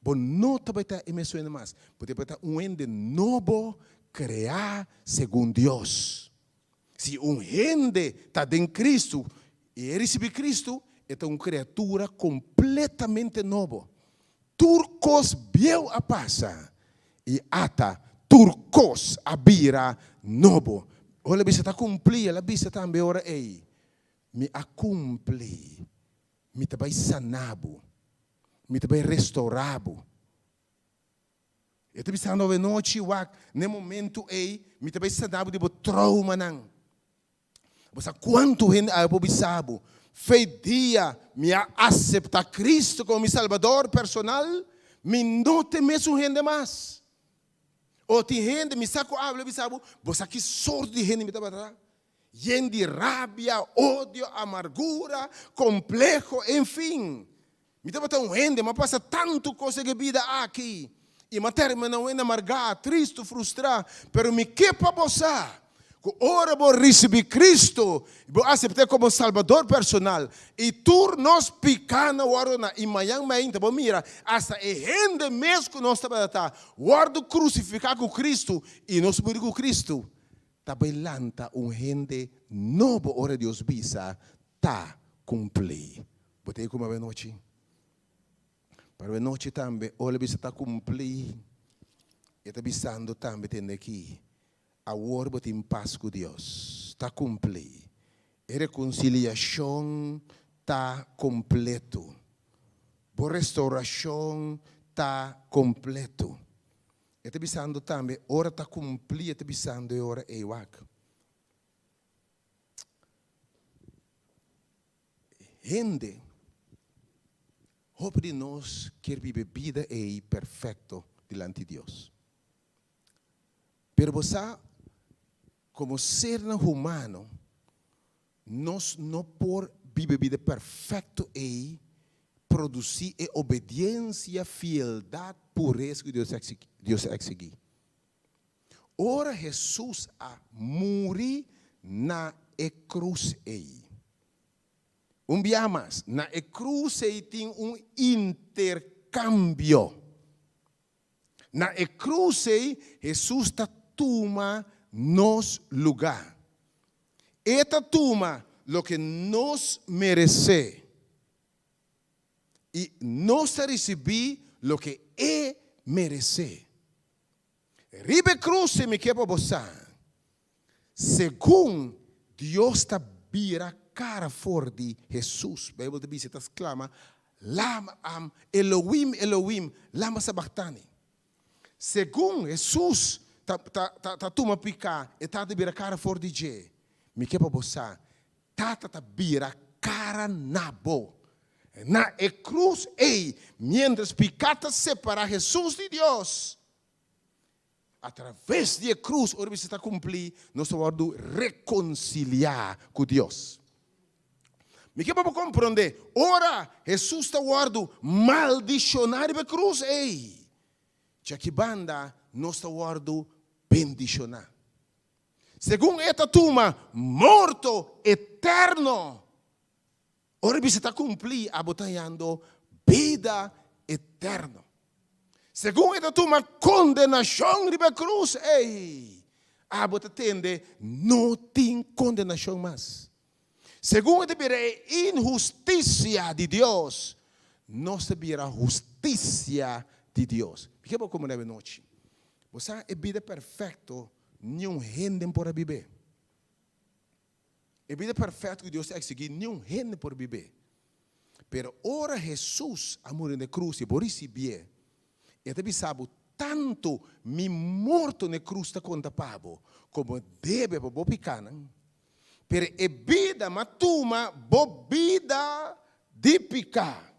Bo no ta bai ta e mesun hende mas. Bo ta bai ta un hende nobo kreá segun Dios. Si un hende ta den Kristu i e risibí Kristu, e ta un kriatura kompletamente nobo. Tur kos bieu a pasa i ata tur kos a bira nobo. Ora el a bisa ta kumplí, el a bisa tambe ora ei, Mi a kumpli. Mi ta bai sana bo. Mi ta bai restourá bo. E ta bisando awenochi, Wak, na e momentu ei, mi ta bai sana bo di bo troumanan. Bo sa kuantu hende awe por bisa bo, Fe dia mi a aseptá Cristo komo mi Salbador personal, mi no ta e mesun hende mas. O tin hende, mi sa ku abla bisa bo, bo sa ki sorto di hende mi tabata? Yen di rabia, odio, amargura, kompleho, enfin. Mi tabata un hende, mi a pasa tantu kos den e bida aki, i mi a terminá un hende amargá, tristu, frustrá. Pero mi ke pa bo sa ku ora bo risibí Kristu i bo asept'é komo Salbador personal, i tur nos pikánan wòrdu na, i mañan mainta bo mira asta e hende mes ku nos tabata ta wòrdu krusifiká ku Kristu i nos muri ku Kristu, Ta bai lanta un hende nobo ora Dios bisa ta cumpli. Bo ta ei cu mi awenochi? Pero awenochi tambe ora el bisa ta cumpli, e ta bisando tambe tende aki, awor bo tin pas cu Dios. Ta cumpli. E reconciliacion ta completo. Bo restauracion ta completo. E ta bisando tambe, ora ta kumpli, e ta bisando e ora ei, wak. Hende, hopi di nos kier biba e bida ei perfekto dilanti Dios. Pero bo sa, komo sernan humano, Nos no por biba e bida perfecto ei, produci e obediencia, fieldad, pureza cu Dios Dios a exigi. Ora Jesus a muri na e cruz ei, un biaha mas, na e cruz ei tin un intercambio. Na e cruz ei, Jesus ta tuma nos lugar. E ta tuma loke nos meresé i nos ta risibí loke E meresé. Riba e krus mi ke pa bo sa, segun Dios ta bira kara for di Hesus, Beibel ta bisa, e ta sklama, Lama, Elohim, Elohim, lama sabachtani? Segun Hesus ta ta ta tuma piká, e Tata bira kara for di dje. Mi ke pa bo sa, Tata ta bira kara na bo. Na e krus ei, miéntras piká ta separá Hesus di Dios, atraves di e krus, ora bisa ta kumplí, nos ta wòrdu rekonsiliá ku Dios. Mi ke pa bo komprondé, ora Hesus ta wòrdu maldishoná riba e krus ei, djaki banda nos ta wòrdu bendishoná. Segun e ta tuma morto eterno, ora bisa ta kumplí, abo ta hañando bida eterno. Segun e ta tuma kondenashon riba e krus ei, abo ta tende no tin kondenashon mas. Segun e ta bira e inhustisia di Dios, nos ta bira hustisia di Dios. Mi ke bo komprendé awe nochi. Bo sa e bida perfekto niun hende por a bib'é. E bida perfekto ku Dios ta eksigí niun hende por bib'é. Pero ora Hesus a muri na e krus i bo risibié, e ta bisa bo, Tantu mi morto na e krus ta konta pa bo komo debe pa bo pikánan, pero e bida m'a tuma bo bida di piká.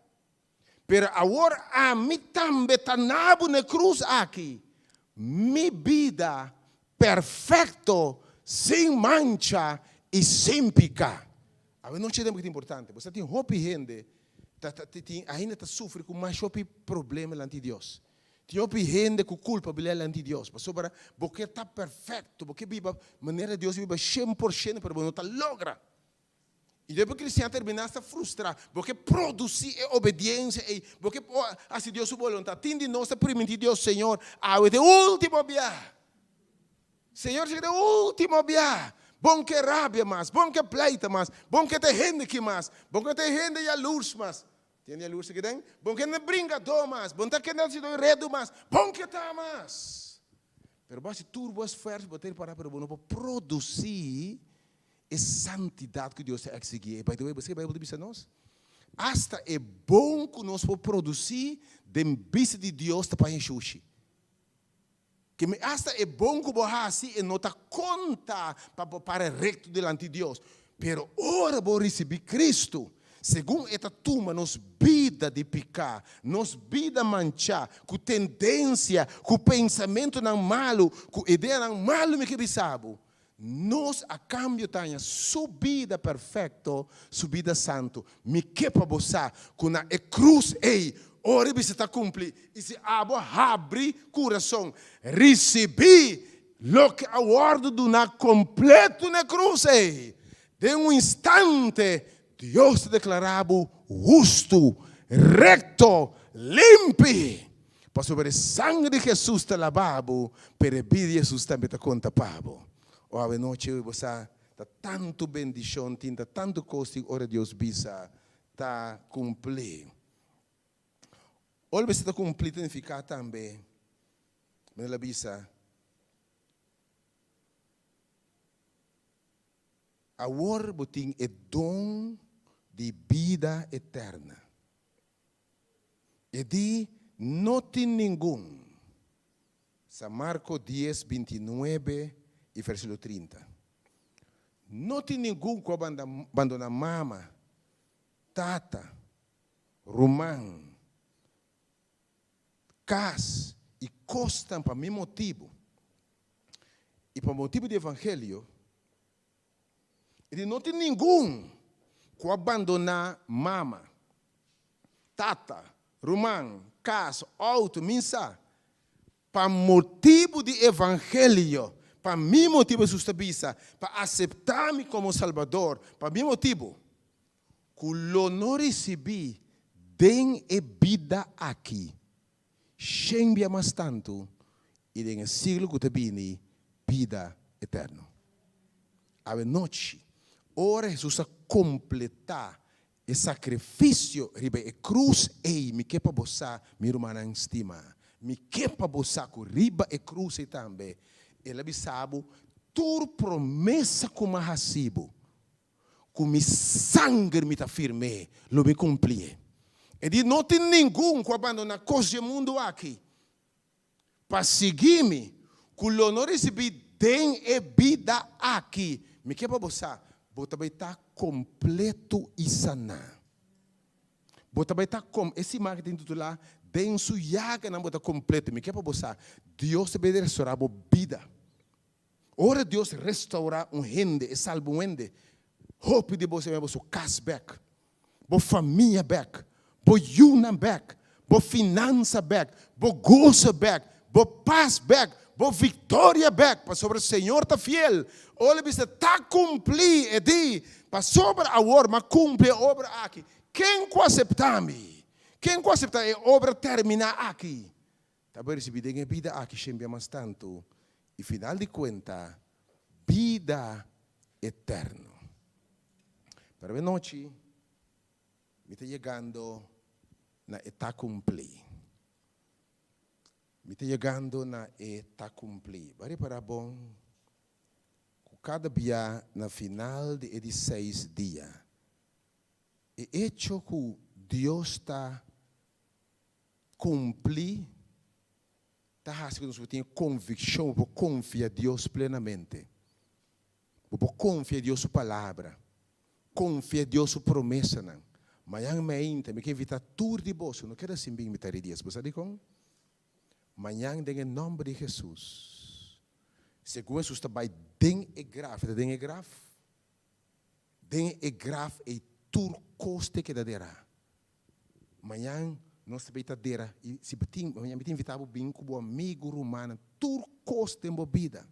Pero awor ami tambe ta na bo na e krus aki, mi bida perfekto, sin mancha i sin piká. Awe nochi tempu ki ta importante. Bo sa tin hopi hende ta ta tin ainda ta sufri ku mas hopi problema lanti Dios. Tin hopi hende ku kulpabilidat lanti Dios pasobra bo ke ta perfekto, bo ke biba manera Dios biba 100% pero bo no ta logra. I despues cristian termina ta frustra, bo ke produci e obediencia ei, bo ke haci Dios su boluntad. Tin di nos ta priminti Dios, Señor, awe ta e ultimo bia. Señor, esaki ta e ultimo bia. Bon ke rabia mas, bon ke pleita mas, bon ke ta e hende ki mas, bon ke ta e hende yalurs mas. Tin hende yalurs aki den? Bon ke no bringadó mas, bon ta kende hacido redu mas, bon ke ta mas. Pero bo haci tur bo esfuerso, bo ta ripara, pero bo no por produci E santidat ku Dios ta eksigí. E by the way, bo sa ke Beibel ta bisa nos? Asta e bon ku nos por produsí den bista di Dios ta paña shushi. Ke mi asta e bon ku bo hasi e no ta konta pa bo para rekto dilanti Dios. Pero ora bo risibí Kristu, segun e ta tuma nos bida di piká, nos bida manchá ku tendensia, ku pensamentunan malu, ku ideanan malu mi ke bisa bo, Nos a kambio ta haña Su bida perfekto, Su bida santu. Mi ke pa bo sa ku na e krus ei, ora e bisa ta kumpli, i si abo habri kurason, risibí loke a wòrdu duná kompletu na e krus ei, den un instante Dios ta deklará bo hustu, rekto, limpi. Pasobra e sanger di Hesus ta laba bo, pero e bida di Hesus tambe ta konta pa bo. O awe nochi bo sa ta tantu bendishon tin, ta tantu kos tin ora Dios bisa ta kumpli. Ora bisa ta kumpli ta nifiká tambe, manera el a bisa, Awor bo tin e don di bida eterna. E di, No tin ningun. San Marko dies, 29 i versíkulo 30. No tin ningun ku a bandoná mama, tata, ruman, kas i kosnan pa mi motibu i pa motibu di evangelio. E di, No tin ningun ku a bandoná mama, tata, ruman, kas, outo, min sa, pa motibu di evangelio, pa mi motibu, Hesus ta bisa, pa aseptá mi komo Salbador, pa mi motibu, ku lo no risibí den e bida aki shen bia mas tantu i den e siglo ku ta bini bida eterno. Awe nochi, ora Hesus a kompletá e sakrifisio riba e krus ei, mi ke pa bo sa, mi rumannan stimá, mi ke pa bo sa ku riba e krus ei tambe El a bisa bo, Tur promesa ku Mi a hasi bo, Ku mi sanger mi ta firm'é, lo mi kumplié. E di, No tin ningun ku a bandoná kos dje mundu aki pa sigui mi, ku lo no risibí den e bida aki. Mi ke pa bo sa, bo ta bai ta kompleto i saná. Bo ta bai ta kom, e siman aki ta intitulá, Den Su yaganan bo ta kompleto. Mi ke pa bo sa, Dios ta bai restorá bo bida. Ora Dios restaurá un hende, e salba un hende, hopi di boso a mira boso kas bèk, bo famia bèk, bo yunan bèk, bo finansa bèk, bo goso bèk, bo pas bèk, bo viktoria bèk, pasobra Señor ta fiel. Ora el bisa, Ta kumplí, e di, pasobra awor mi a kumpli e obra aki. Ken ku aseptá mi? Ken ku aseptá e obra terminá aki? Ta bo ricibi den e bida aki shembia mas tantu y final di cuenta bida eterno. Pero e nochi mi ta yegando na e ta cumpli. Mi ta yegando na e ta kumplí. Bo a repará bon ku kada bia na final di e di seis dia, e echo ku Dios ta kumplí ta hasi ku nos por tin e konvikshon, bo por konfia Dios plenamente. Bo por konfia Dios su palabra, konfia Dios su promesanan. Mañan meinta mi ke invitá tur di boso, no keda sin bin mi ta ridies. Bo sa dikon? Mañan den e nòmber di Hesus, segun Hesus ta bai den e graf, e ta den e graf, den e graf ei tur kos ta keda derá. Mañan nos ta bay ta dera y si bo tin, mañan mi ta invita bo bin cu bo amigo, rumannan, tur cos den bo bida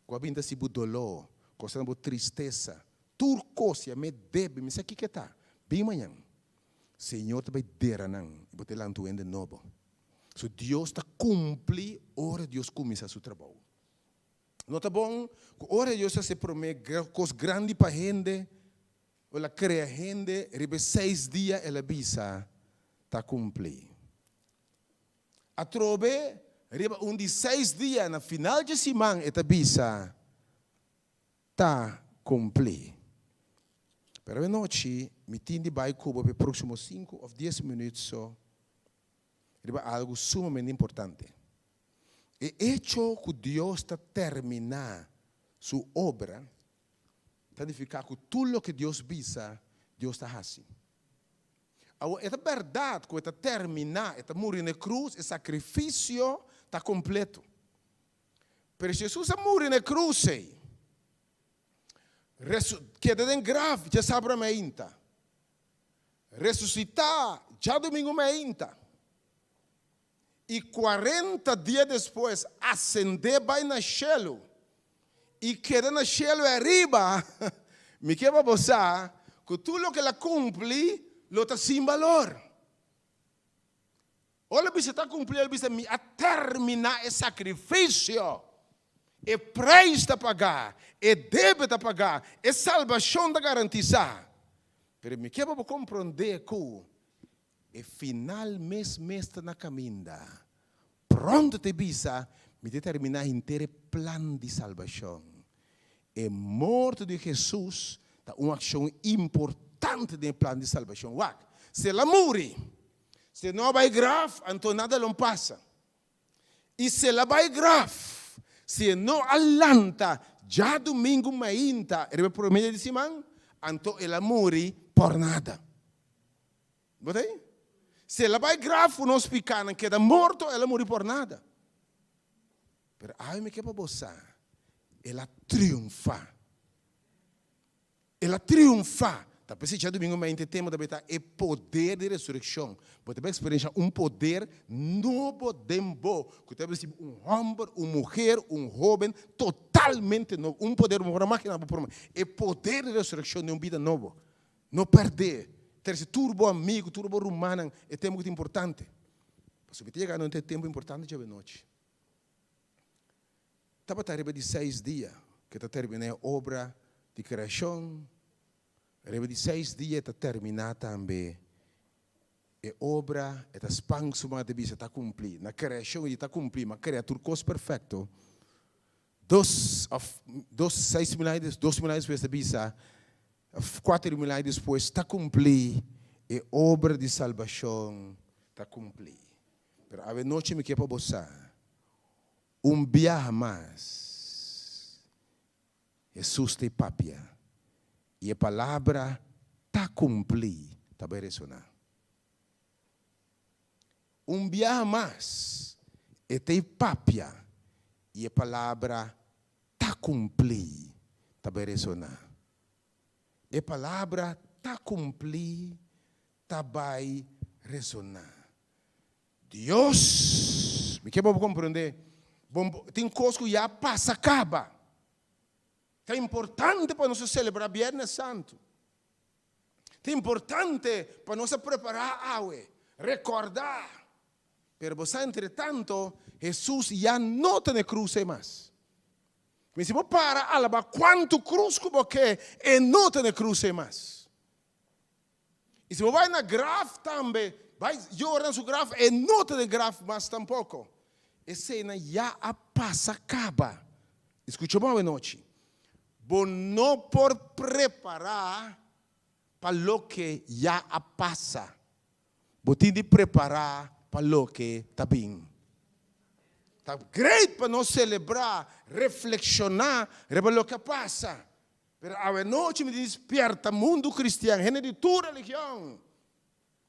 cu a bin ta haci bo dolor, cu a bo tristesa, tur cos yam'e debe, mi sa kiko e ta, bin mañan. Señor ta bay dera nan y bo ta lanta un hende nobo. So Dios ta cumpli ora Dios cuminsa su trabou. No ta bon cu ora Dios a haci e prome cos grandi pa hende, El a krea hende riba e seis dia el a bisa ta kumplí. Atrobe riba un di seis dia na final dje siman e ta bisa ta kumplí. Pero awe nochi mi tin di bai ku bo pa e próksimo sinku òf dies minüt so riba algu sumamente importante. E echo ku Dios ta terminá su obra ta nifiká ku tur loke Dios bisa, Dios ta hasi. Awor, e ta bèrdat ku e ta terminá, e ta muri na e krus, e sakrifisio ta kompleto. Pero si Hesus a muri na e krus ei, keda den graf djasabra meinta, resusitá djadumingu meinta, i kuarenta dia despues asendé bai na shelu i keda na shelu ariba, mi ke pa bo sa ku tur loke el a kumpli lo ta sin balor. Ora el bisa ta kumpli, el bisa, Mi a terminá e sakrifisio. E preis ta pagá, e debe ta pagá, e salbashon ta garantisá. Pero mi ke pa bo komprondé ku E final mes mes ta na kaminda. Pronto ta e bisa, Mi ta terminá henter e plan di salbashon. E morto di Hesus ta un akshon importante den e plan di salbashon. Wak, si el a muri, si e no a bai graf, anto nada lo no pasa. I si el a bai graf, si e no a lanta djadumingu mainta riba e promé dia di siman, anto el a muri pòrnada. Bo ta ei? Si el a bai graf ku nos pikánan keda morto, el a muri por nada. Pero awe mi ke pa bo sa, el a triunfá. El a triunfá. Ta p'esei djadumingu mainta e tema ta bai ta e poder di resurekshon. Bo ta bai eksperenshá un poder nobo den bo ku ta bai hasi bo un hòmber, un muher, un hóben totalmente nobo. Un poder bo no por a maginá bo promé. E poder di resurekshon den un bida nobo. No pèrdè. Trese tur bo amigu, tur bo rumannan e tempu ku ta importante. Pasobra mi ta yega no ta e tempu importante djawe nochi. Tabata riba di seis dia ku ta terminá e obra di kreashon. Riba di seis dia ta terminá tambe e obra, e ta span su man ta bisa ta kumplí. Na kreashon e di ta kumplí, mi a krea tur kos perfekto. Dos òf dos seis mil aña 2000 aña despues ta bisa 4000 aña despues ta kumplí, e obra di salbashon ta kumplí. Pero awe nochi mi ke pa bo sa, un biaha mas Hesus ta e papia i e palabra ta kumplí ta bai resoná. Un biaha mas e ta e papia i e palabra ta kumplí ta bai resoná. E palabra ta kumplí ta bai resoná. Dios, mi ke pa bo komprondé, bo tin kos ku ya pasa kaba. Ta importante pa nos a selebrá Bièrnè Santu. Ta importante pa nos a prepará awe, rekòrdá. Pero bo sa entretanto, Hesus ya no ta na e krus ei mas. Mi si bo para alabá kuantu krus ku bo ke, e no ta na e krus ei mas. I si bo bai na graf tambe, bai yora na su graf, e no ta den graf mas tampoko. Eseinan ya a pasa kaba. Skucha bon awenochi. Bo no por prepará pa loke ya a pasa. Bo tin di prepará pa loke ta bin. Ta great pa nos selebrá, reflekshoná riba loke a pasa. Pero awenochi mi tin di spierta mundu kristian, hende di tur religion.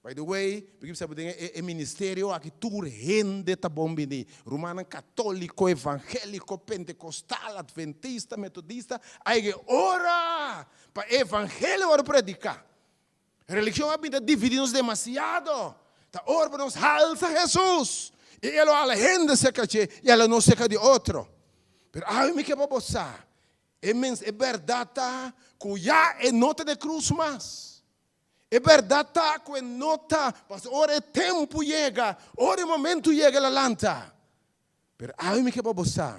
By the way, mi ke bisa bo den e ministerio aki tur hende ta bon bini. Rumannan katoliko, evangeliko, pentekostal, adventista, metodista, a yega e ora pa e evangelio wòrdu prediká. Religion a bin ta dividi nos demasiado. Ta ora pa nos halsa Hesus i e lo hala hende serka dje i hala nos serka di otro. Pero awe mi ke pa bo sa, e mens e bèrdat ta ku ya e no ta den krus mas. E bèrdat ta ku e no ta, pasobra ora e tempu yega, ora e momentu yega el a lanta. Pero awe mi ke pa bo sa,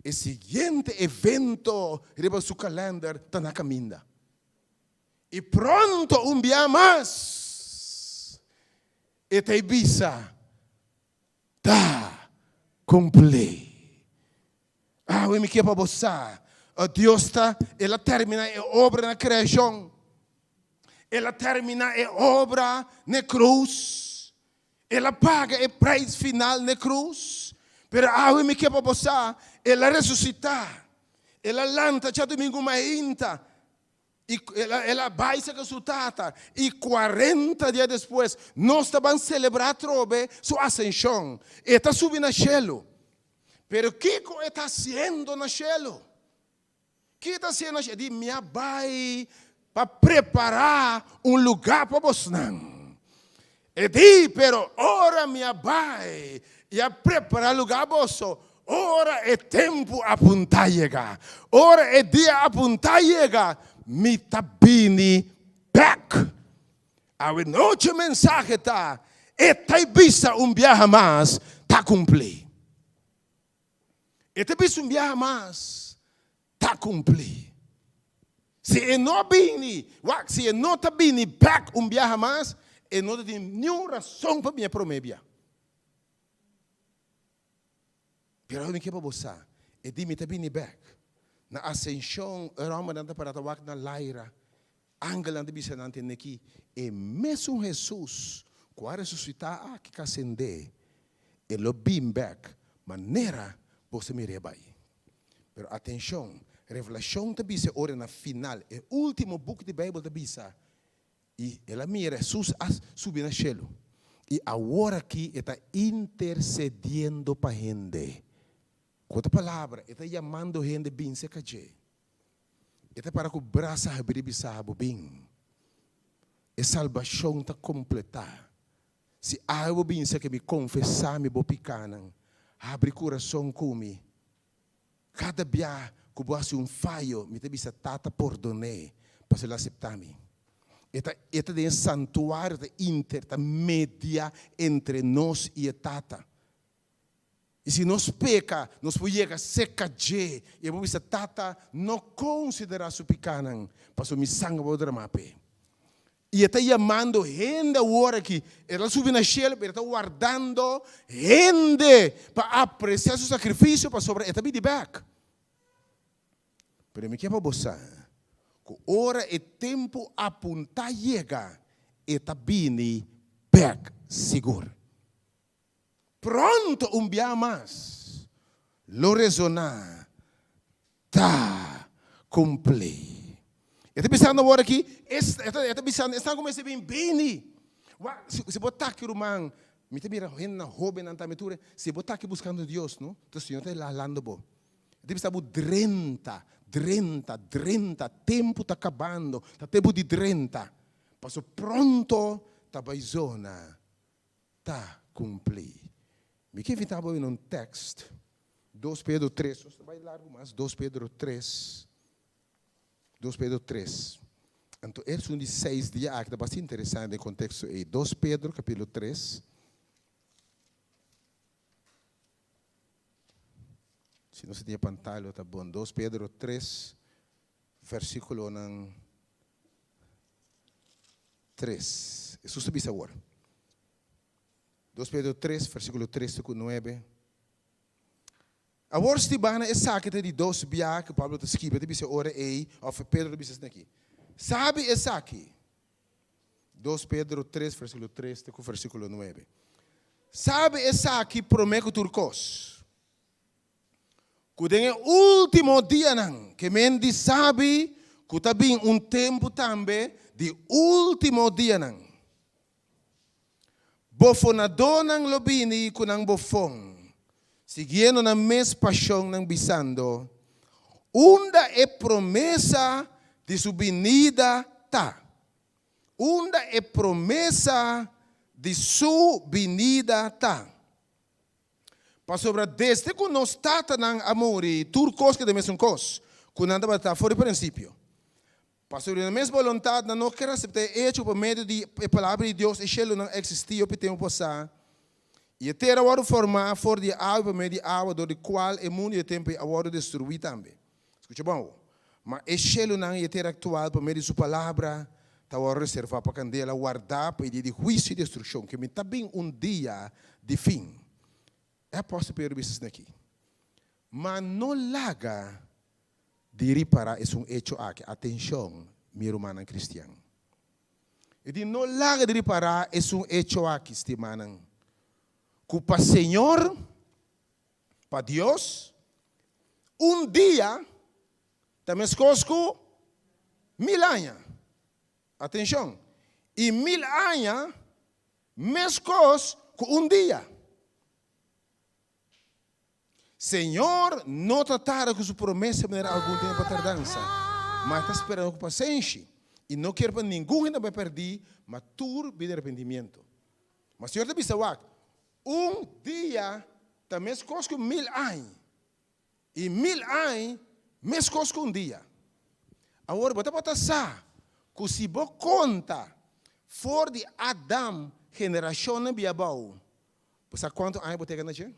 e siguiente evento riba su kalènder ta na kaminda. I pronto un bia mas e ta e bisa, Ta kumplí. Awe mi ke pa bo sa, Dios ta, El a terminá e obra na kreashon. El a terminá e obra n'e krus. El a paga e preis final n'e krus. Pero awe mi ke pa bo sa, El a resusitá. El a lanta djadumingu mainta. I el a bai serka su tata, i kuarenta dia despues nos ta ban selebrá atrobe su asenshon. E ta subi na shelu. Pero kiko e ta hasiendo na shelu? Ki e ta hasiendo na shelu? E di, Mi a bai pa prepará un lugá pa bosnan. E di, Pero ora mi a bai i a prepará lugá boso, ora e tempu apuntá yega, ora e dia apuntá yega, mi ta bini bèk. Awe nochi e mensahe ta, E ta i bisa un biaha mas, ta kumplí. E ta bisa un biaha mas, ta kumplí. Si e no bini, wak, si e no ta bini bèk un biaha mas, e no ta tin niun rason pa bini e promé bia. Pero mi ke pa bo sa, e di mi ta bini bèk. Na Asenshon, e hòmbernan ta pará ta wak na laira. Angelnan ta bisa nan tende ki e mesun Hesus ku a resusitá aki ka asendé, e lo bin bèk manera boso mir'é bai. Pero atenshon, Revelashon ta bisa e ora na final, e último buki di Beibel ta bisa, I el a mira Hesus a subi na shelu, i awor aki e ta intersediendo pa hende. Ku otro palabra, e ta yamando hende bin serka dje. E ta para ku brasa habrí bisa bo, Bin. E salbashon ta kompletá. Si awe bo bin sa ke mi konfesá mi bo pikánan, habri kurason ku mi. Kada bia ku bo hasi un fayo, mi ta bisa Tata pordon'é, pasobra el a aseptá mi. E ta e ta den e santuario, ta inter, ta media entre nos i e Tata. I si nos peka, nos por yega serka dje i e por bisa, Tata, no konsiderá su pikánan, pasobra mi sanger bo dramá p'e. I e ta yamando hende awor aki. E ta subi na shelu, pero e ta wardando hende pa apresiá su sakrifisio, pasobra e ta bini bèk. Pero mi ke pa bo sa ku ora e tempu apuntá yega, e ta bini bèk sigur. Pronto un bia mas lo resoná, Ta kumplí. E ta bisando awor aki, e ta bisando esnan ku mester bin bini. Wak, si bo ta aki ruman, mi ta mira hendenan hóbennan tambe tur, si bo ta aki buskando Dios, no, ta Señor ta halando bo. E ta bisa bo drenta, drenta, drenta, tempu ta kabando, ta tempu di drenta. Pasobra pronto ta bai zona. Ta kumplí. Mi ke invitá bo na un tèkst, Dos Pedro tres, nos ta bai largu mas, Dos Pedro tres, Dos Pedro tres. Anto esun di seis dia aki ta bastante interesante den konteksto ei. Dos Pedro kapítulo tres. Si nos tin e pantaya lo ta bon. Dos Pedro tres, versíkulonan tres. Hesus ta bisa awor. Dos Pedro tres, versíkulo tres te ku nuebe. Awor stibana esaki ta di dos bia ku Pablo ta skibi, e ta bisa e ora ei, òf Pedro ta bisa esaki. Sabi esaki, Dos Pedro tres versíkulo tres te ku versíkulo nuebe. Sabi esaki promé ku tur kos, ku den e último dianan, ke men di sabi ku ta bin un tempu tambe di último dianan. Bofonadónan lo bini ku nan bofon, siguiendo nan mes pashonnan bisando, Unda e promesa di su binida ta? Unda e promesa di su binida ta? Pasobra desde ku nos tatanan a muri, tur kos keda mesun kos ku nan tabata for di prinsipio. Pasobra di nan mes boluntat nan no ker aseptá e echo ku pa medio di e Palabra di Dios e shelunan a eksistí hopi tempu pasá, i e tera a wòrdu formá for di e awa i pa medio di awa dor di kual e mundu di e tempu ei a wòrdu destruí tambe. Skucha bon awor. Ma e shelunan i e tera aktual pa medio di su Palabra ta wòrdu reservá pa kandela, wardá pa e dia di huisio i destrukshon, ke mi ta bin un dia di fin. E apòstel Pedro bisa asina aki, Ma no laga di ripará esun echo aki, atenshon, mi rumannan kristian. E di no laga di ripará esun echo aki, stimanan, ku pa Señor, pa Dios, un dia ta meskos ku mil aña. Atenshon, i mil aña meskos ku un dia. Señor no ta tarda ku su promesa manera algun tin pa tardansa, ma e ta spera nos ku pasenshi, i no kier pa ningun hende bai pèrdí, ma tur bini arepentimiento. Ma Señor ta bisa wak, Un dia ta meskos ku mil añ, i mil añ meskos ku un dia. Awor bo tabata sa ku si bo konta for di Adam generashonnan bia abou, Bo sa kuantu aña bo tega na dje?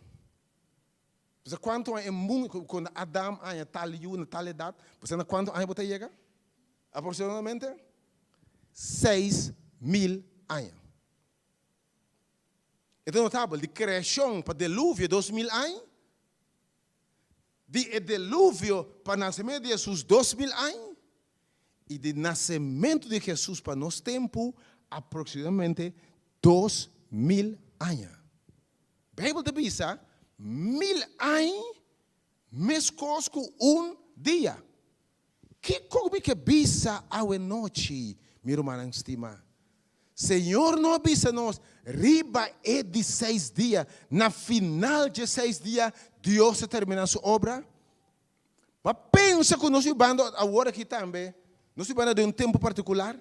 Bo sa kuantu aña e mundu, kuando Adam aña tal yu na tal edat, bo sa na kuantu aña bo ta yega? Aproksimadamente 6000 aña. E ta notabel, di kreashon pa deluvio 2000 aña, di e deluvio pa nasementu di Hesus 2000 aña, i di nasementu di Hesus pa nos tempu aproksimadamente 2000 aña. Beibel ta bisa mil aña meskos ku un dia. Kiko mi ke bisa awe nochi, mi rumannan stimá? Señor no a bisa nos riba e di seis dia, na final dje seis dia Dios a terminá su obra? Bo a pensa ku nos yubando awor aki tambe, nos yubando den un tempu partikular?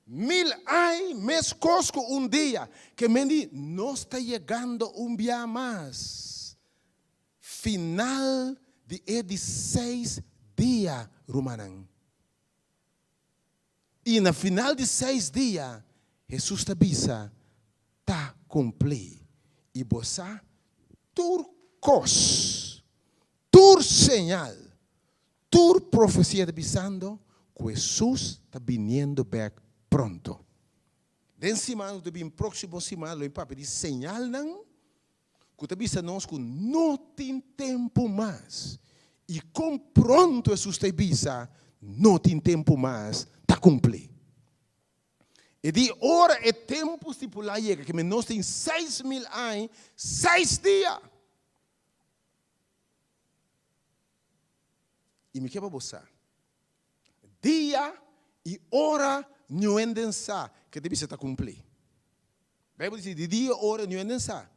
Mil ai meskos ku un dia, ke men di nos ta yegando un bia mas final di e di seis dia, rumannan. I na final di seis dia, Hesus ta bisa, Ta kumplí. I bo sa tur kos, tur señal, tur profesia ta bisando ku Hesus ta biniendo bèk pronto. Den siman ku ta bin próksimo siman lo mi papia di señalnan ku ta bisa nos ku no tin tempu mas i kon pronto Hesus ta bisa no tin tempu mas ta kumplí. E di ora e tempu stipulá yega, ke nos tin 6000 aña, seis dia. I mi ke pa bo sa, dia i ora niun den sa ke ta bisa ta kumplí. Beibel di si, di dia i ora niun den sa.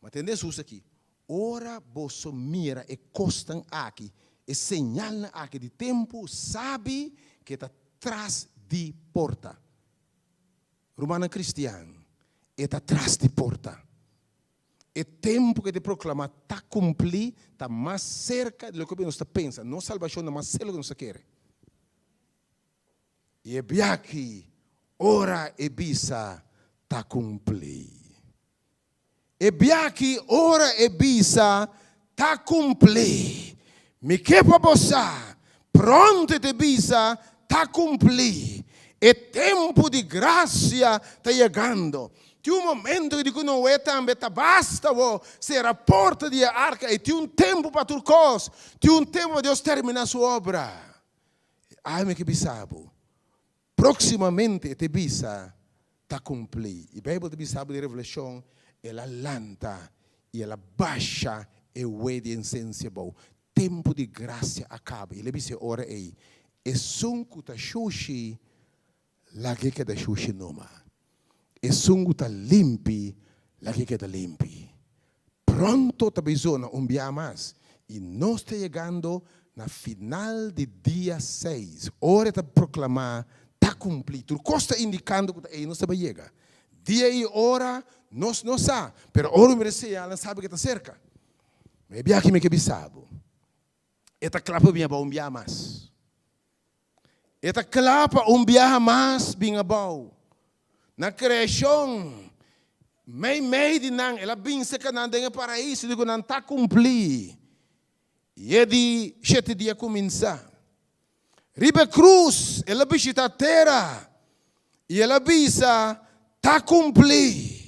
Ma tende Hesus aki, Ora boso mira e kosnan aki, e señalnan aki di tempu, sabi ke ta tras di porta. Rumannan kristian, e ta tras di porta. E tempu ku e ta proklamá ta kumplí, ta mas serka di loke nos ta pensa. Nos salbashon ta mas serka di loke nos ta kere. I e biachi ora e bisa ta kumplí. E biachi ora e bisa ta kumplí. Mi ke pa bo sa, pronto e ta bisa ta kumplí. E tempu di grasia ta yegando. Tin un momento ku di ku Noe tambe ta basta bo sera porta di e arka ei. Tin un tempu pa tur kos. Tin un tempu pa Dios terminá su obra. Ai mi ke bisa bo, próksimamente e te bisa ta kumplí. I Beibel ta bisa bo den Revelashon, el a lanta i el a basha e wei di ensensia abou. Tempu di grasia a kaba. I el a bisa e ora ei, Esun ku ta shushi, Lag'é keda shushi numa. Esun ku ta limpi, lag'é keda limpi. Pronto ta bai zona un bia mas i nos ta yegando na final di dia seis. Ora e ta proklamá, ta kumplí. Tur kos ta indikando ku ta ei nos ta bai yega. Dia i ora nos no sa, pero ora mi mira e señalnan sabi ku e ta serka. Ma e biaha aki mi ke bisa bo, e ta kla pa bin abou un bia mas. E ta kla pa un biaha mas bin abou. Na kreashon, meimei di nan, el a bin seka nan den e paraiso di ku nan ta kumplí. I e di shete dia kuminsá. Riba e krus, el a bishitá tera i el a bisa, Ta kumplí.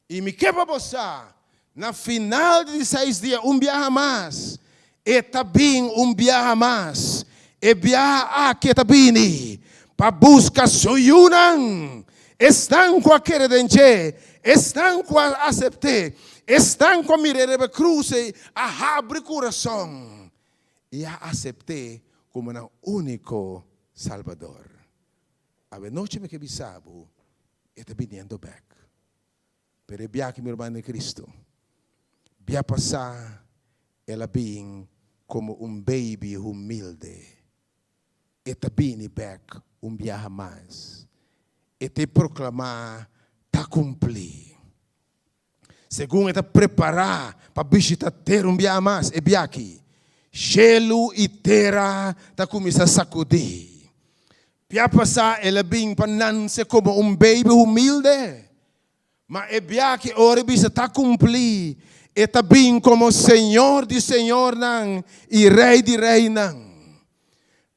I mi ke pa bo sa, na final di seis dia un biaha mas e ta bin un biaha mas. E biaha aki e ta bini pa buska su yunan, esnan ku a kere den dje, esnan ku a asept'é, esnan ku a mir'é riba e krus ei, a habri kurason i a asept'é komo nan úniko Salbador. Awenochi mi ke bisa bo, e ta biniendo bèk. Pero e biaha mi ruman den Cristo, bia pasá el a bin como un baby humilde. E ta bini bek un biaha mas. E ta proclamá, Ta cumplí. Segun e ta prepará pa bishita tera un biaha mas, e biaha aki, shelu i tera ta kuminsá sakudí. Bia pasá el a bin pa nanse komo un beibi humilde, ma e biaha aki ora e bisa ta kumplí, e ta bin komo Señor di señornan i Rei di reinan.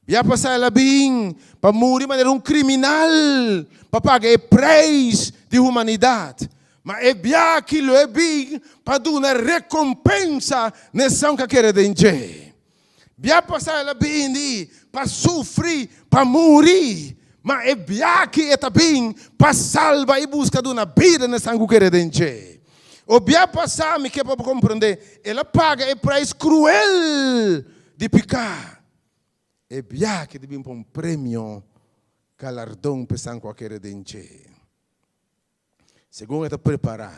Bia pasá el a bin pa muri manera un kriminal pa paga e preis di humanidat. Ma e bia aki lo e bin pa duna rekompensa na esnan ku a kere den dje. Bia pasá el a bini pa sufri, pa muri, ma e bia aki e ta bin pa salba i buska duna bida na esnan ku kere den dje. O bia pasá, mi ke pa bo komprendé, el a paga e preis kruel di piká. E biaha ta bin pa un premio galardon pa esnan ku a kere den dje. Segun e ta prepará,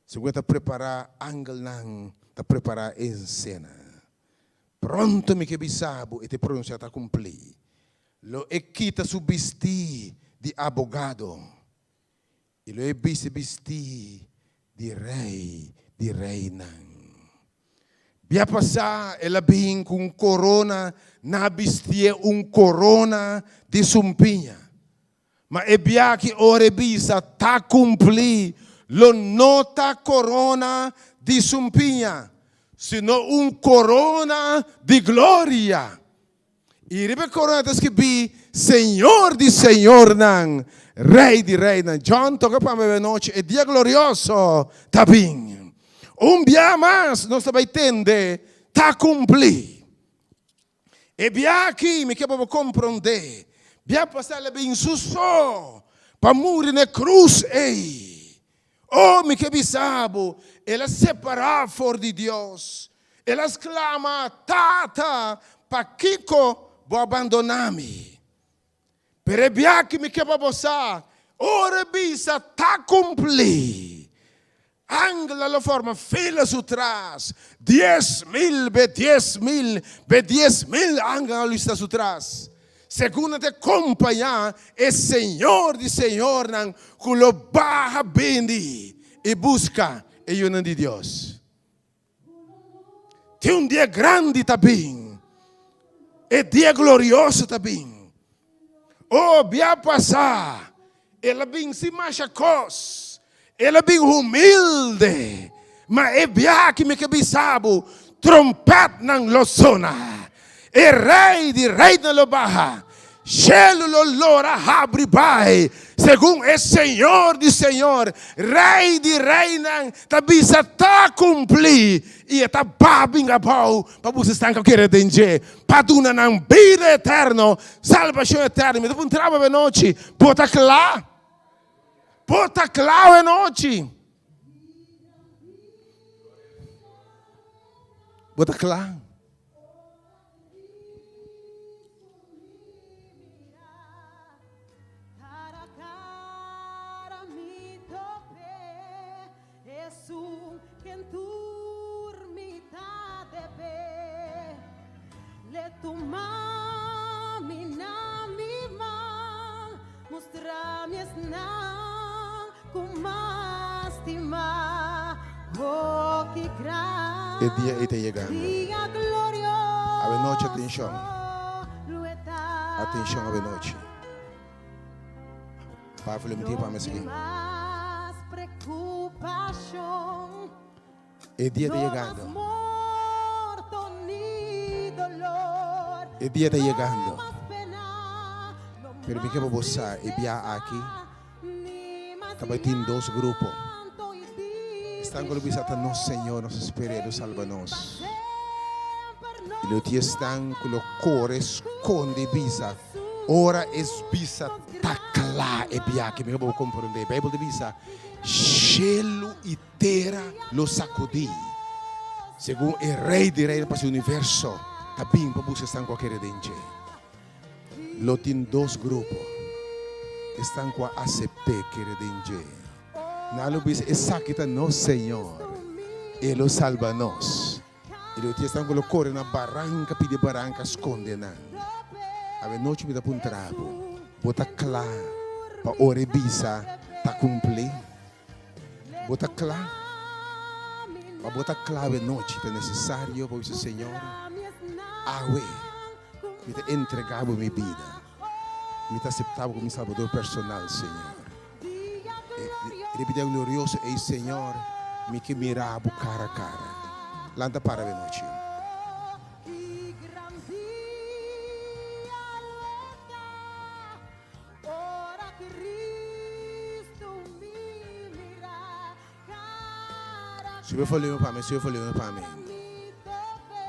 segun e ta prepará angelnan ta prepará e ensena. Pronto mi ke bisa bo e ta pronunsiá ta kumplí. Lo e kita su bistí di abogado I lo e bisti bistí di rei di reinan. Bia pasá el a bin ku un korona, nan a bistié un korona di sumpiña. Ma e bia ki ora e bisa ta kumplí, lo no ta korona di sumpiña, sino un korona di gloria. I riba e korona ta skibí, Señor di señornan, Rei di reinan. John toka pa mi anochi, e dia glorioso ta bin. Un bia mas nos ta bai tende ta kumplí. E bia aki mi ke pa bo komprondé, bia pasá el a bin su so pa muri na e krus ei. Oh, mi ke bisa bo, el a separá for di Dios. El a sklama, Tata, pakiko bo a bandoná mi? Pero e biaha mi ke pa bo sa, ora e bisa ta kumplí, angelnan lo forma fila su tras, 10,000 be 10,000 be 10,000 angelnan lo ista su tras. Segun nan ta kompañá e Señor di señornan ku lo baha bini i buska e yunan di Dios. Tin un dia grandi ta bin. E dia glorioso ta bin. Oh, bia pasá, el a bin sin masha kos. El a bin humilde. Ma e bia aki mi ke bisa bo, trompetnan lo sona. E rei di reinan lo baha. Shelu lo lora habri bai. Segun e Señor di señor, Rei di reinan ta bisa ta kumplí i e ta ba bin abou pa buska esnan ku kere den dje, pa duna nan bida eterno, salbashon eterno. Mi ta puntra bo awenochi, bo ta kla? Bo ta kla awenochi? Bo ta kla? E dia ei ta yegando. Awenochi atenshon. Atenshon awenochi. Pablo lo miti pa mi esaki. E dia ta yegando. E dia ta yegando. Pero mi ke pa bo sa e bia aki ta bai tin dos grupo. Esnan ku lo bisa ta nos Señor, nos spera E lo salba nos. I lo tin esnan ku lo kore skonde bisa ora es bisa ta kla e bia aki. Mi ke pa bo komprende. Beibel ta bisa shelu i Tera lo sakudí. Segun e Rei di reinan pa su universo ta bin pa buska esnan ku a kere den dje. Lo tin dos grupo, esnan ku a asept'é kere den dje. Nan lo bisa, Esaki ta nos Señor, E lo salba nos. I lo tin esnan ku lo kore na baranka pidi baranka skonde nan. Awenochi mi ta puntra bo, Bo ta kla pa ora e bisa ta kumplí? Bo ta kla? Pa bo ta kla awe nochi ta nesesario pa bisa, Señor, awe mi ta entrega Bo mi bida. Mi ta asepta Bo komo mi Salbador personal, Señor. E riba e dia glorioso ei, Señor, mi ke mira Bo kara a kara. Lanta para awe nochi. Ora Cristo mi mira cara Sube volumen pa mi, sube volumen pa mi. Mi tope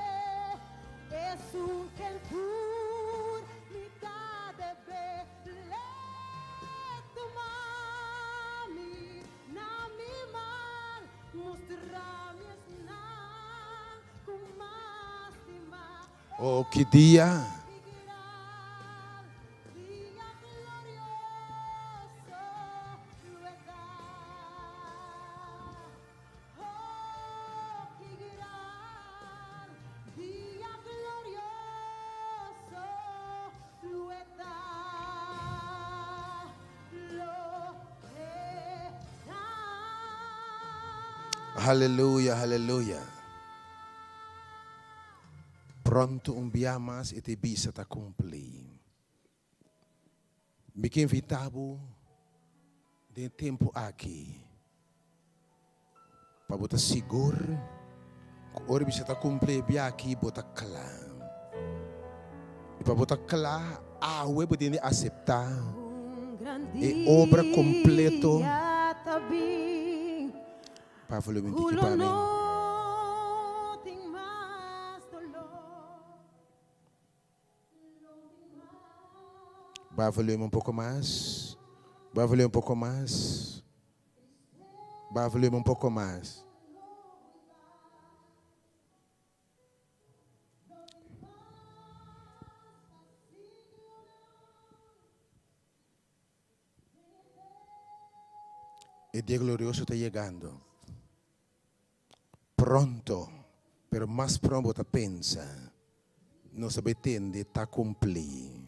esun ken tur mi ta debe le tuma mi na mi man mustra mi esnan ku mas stima. Oh, ki dia! Haleluya, haleluya. Pronto un bia mas e te bisa ta kumpli. Mi ke invitá bo den e tempu aki pa bo ta sigur ku ora bisa ta kumpli e bia aki bo ta kla. I pa bo ta kla awe bo tin di aseptá e obra kompleto. Pa volumen tiki pa mi. Ba volumen un poko mas. Ba volumen un poko mas. Ba volumen un poko mas. E dia glorioso ta yegando. Pronto, pero mas pronto bo ta pensa, nos ta bay tende ta cumpli.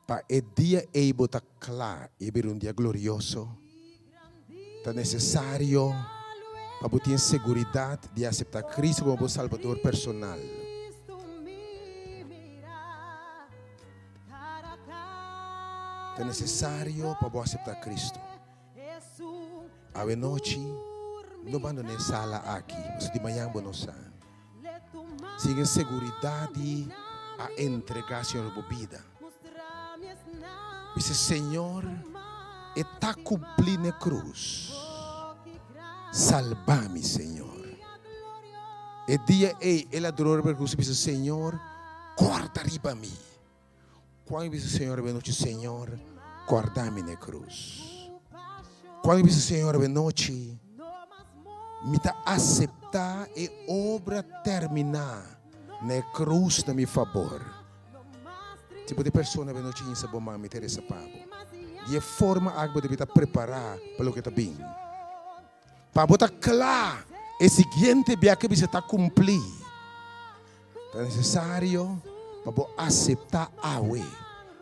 Pa e dia ey bo ta cla y e bira un dia glorioso, ta necesario pa bo tin seguridad di acepta Cristo como bo Salbador personal. Ta nesesario pa bo aseptá Kristu. Awe nochi, no bandoná e sala aki, pasobra di mañan bo no sa. Sin e seguridat di a entregá Señor bo bida. Bisa, Señor, e ta cumplí n'e cruz. Salba mi, Señor. E dia ei el a drora riba e cruz i bisa, Señor, corda riba mi. Cuando mi bisa Señor riba e nochi, Señor, corda mi n'e cruz. Cuando mi bisa Señor riba e nochi, mi ta acepta e obra termina na e cruz na mi fabor. Si bo ta e persona riba e nochi insa bo man, mi ta resa pa bo. Di e forma aki bo debe ta prepara pa loke ta bin. Pa bo ta kla e siguiente bia ke bisa ta kumpli, ta nesesario pa bo aseptá awe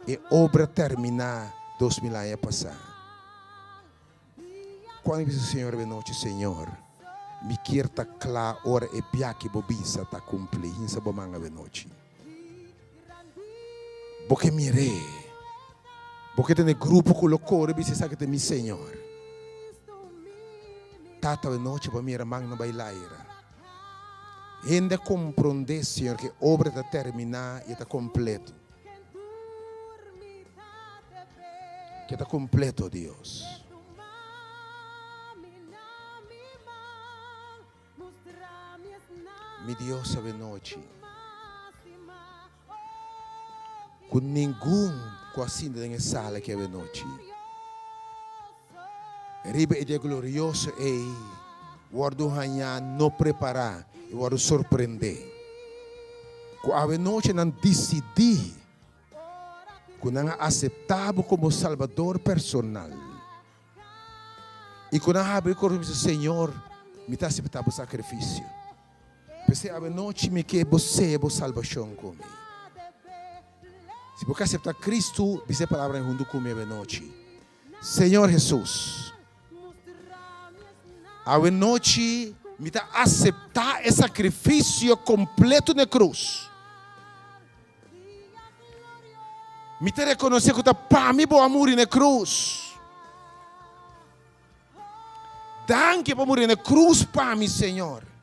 e obra terminá 2000 aña pasá. Kuando mi bisa Señor riba e nochi, Señor, mi kier ta kla ora e bia ke bo bisa ta kumpli. Hinsa bo man awe nochi. Bo ke mir'é. Bo ke tene grupo ku lo kore bisa esaki ta mi Señor. Tata awe nochi bo a mira man na bai laira. Hende a komprondé, Señor, ku e obra ta terminá i e ta kompleto. Ku e ta kompleto, Dios. Mi Dios awe nochi ku ningun ku a sinta den e sala aki awe nochi riba e dia glorioso ei wòrdu hañá no prepará i wòrdu sorprendé ku awe nochi nan disidí ku nan a aseptá bo komo Salbador personal. I ku nan habri koroson bisa, Señor, mi ta aseptá bo sakrifisio. P'esei awenochi mi ke bo sea bo salbashon ku mi. Si bo ke aseptá Kristu, bisa e palabranan huntu ku mi awenochi, Señor Hesus, awenochi mi ta aseptá e sakrifisio kompleto na e krus. Mi ta rekonosé ku ta pa mi bo a muri na e krus. Danki pa muri na e krus pa mi, Señor.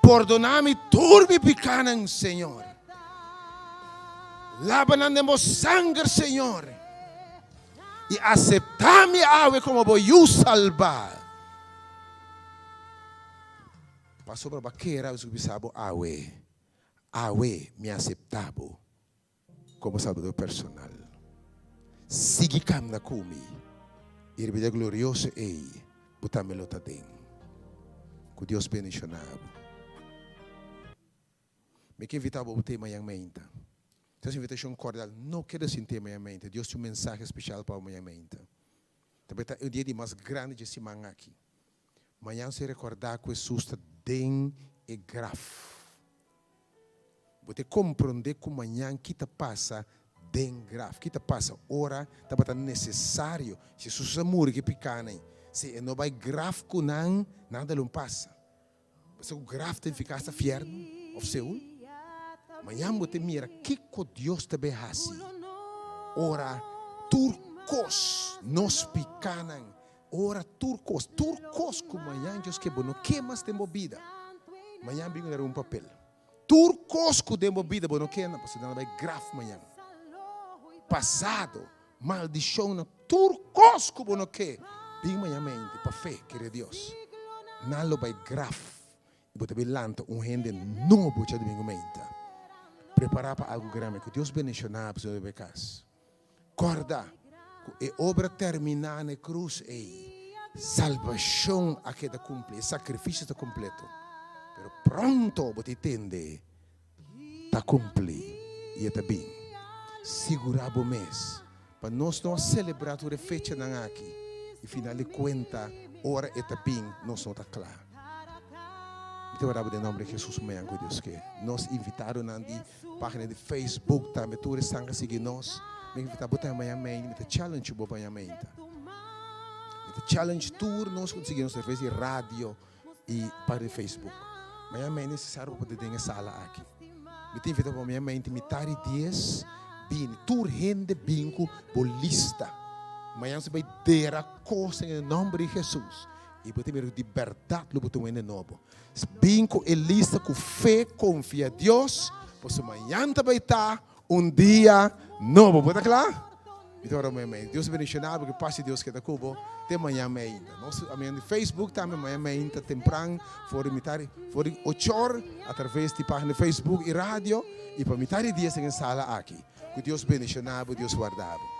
Pordoná mi tur mi pikánan, Señor. Laba nan den bo sanger, Señor. I aseptá mi awe komo bo yu salbá. Pasobra bo a kere awe su bisa bo awe. Awe mi aseptá bo komo Salbador personal. Sigui kamna ku mi i riba e dia glorioso ei bo tambe lo ta den. Ku Dios bendishoná bo. Mi ke invitá bo bo te mañan meinta. Ta es invitashon kordial. No keda sin te mañan meinta. Dios tin un mensahe speshal pa bo mañan meinta. Tambe ta e dia di mas grandi dje siman aki. Mañan si rekordá ku Hesus ta den e graf. Bo ta komprondé ku mañan ki ta pasa den graf, ki ta pasa ora tabata nesesario. Si Hesus a muri ku e pikánan, si e no bai graf ku nan, nada lo pasa. Pasobra ku graf ta nifiká hasta fièrnu òf Seul. Mañan bo ta mira kiko Dios ta bai hasi ora tur kos, nos pikánan, Ora tur kos, tur kos ku mañan Dios ke bo no ke mas den bo bida, mañan bin ku un papel. Tur kos ku den bo bida bo no ke na, pasobra nan a bai graf mañan. Pasado, maldishonnan, tur kos ku bo no ke, bin mañan mente pa fe, kere Dios. Nan lo bai graf i bo ta bin lanta un hende nobo djadumingu meinta. Prepará pa algu grandi. Ku Dios bendishoná bo, señor di kas. Kòrda ku e obra terminá na e krus ei, salbashon a keda kumplí, e sakrifisio ta kompleto. Pero pronto bo ta tende ta kumplí i e ta bin. Sigurá bo mes pa nos no a selebrá tur e fechanan aki i final di kuenta ora e ta bin nos no ta kla. Mi ta ora bo den nòmber di Hesus mañan ku Dios ke. Nos invitadonan di Pagina di Facebook tambe tur esnan ka sigui nos. Mi invita bo tambe maña meinta. Mi ta challenge bo maña meinta. Mi ta challenge tur nos ku ta sigui nos atraves di radio i pagina di Facebook. Maña meinta nesesario pa bo ta den e sala aki. Mi ta invita bo maña meinta mitar di dies bini. Tur hende bin ku bo lista. Maña nos ta bai dera kos den e nomber di Jesus. I bo ta mira ku di bèrdat lo bo ta un hende nobo. Bin ku e lista ku fe konfia Dios, pasobra mañan ta bai ta un dia nobo. Bo ta kla? Mi ta ora mañan mainta. Dios bendiciona bo, cu paz di Dios keda cu bo te mañan mainta. Nos amigonan di Facebook tambe mañan mainta tempran for di mitar for di ochor a traves di pagina di Facebook y radio y pa mitar di dies den e sala aki. Cu Dios bendiciona bo, Dios warda bo.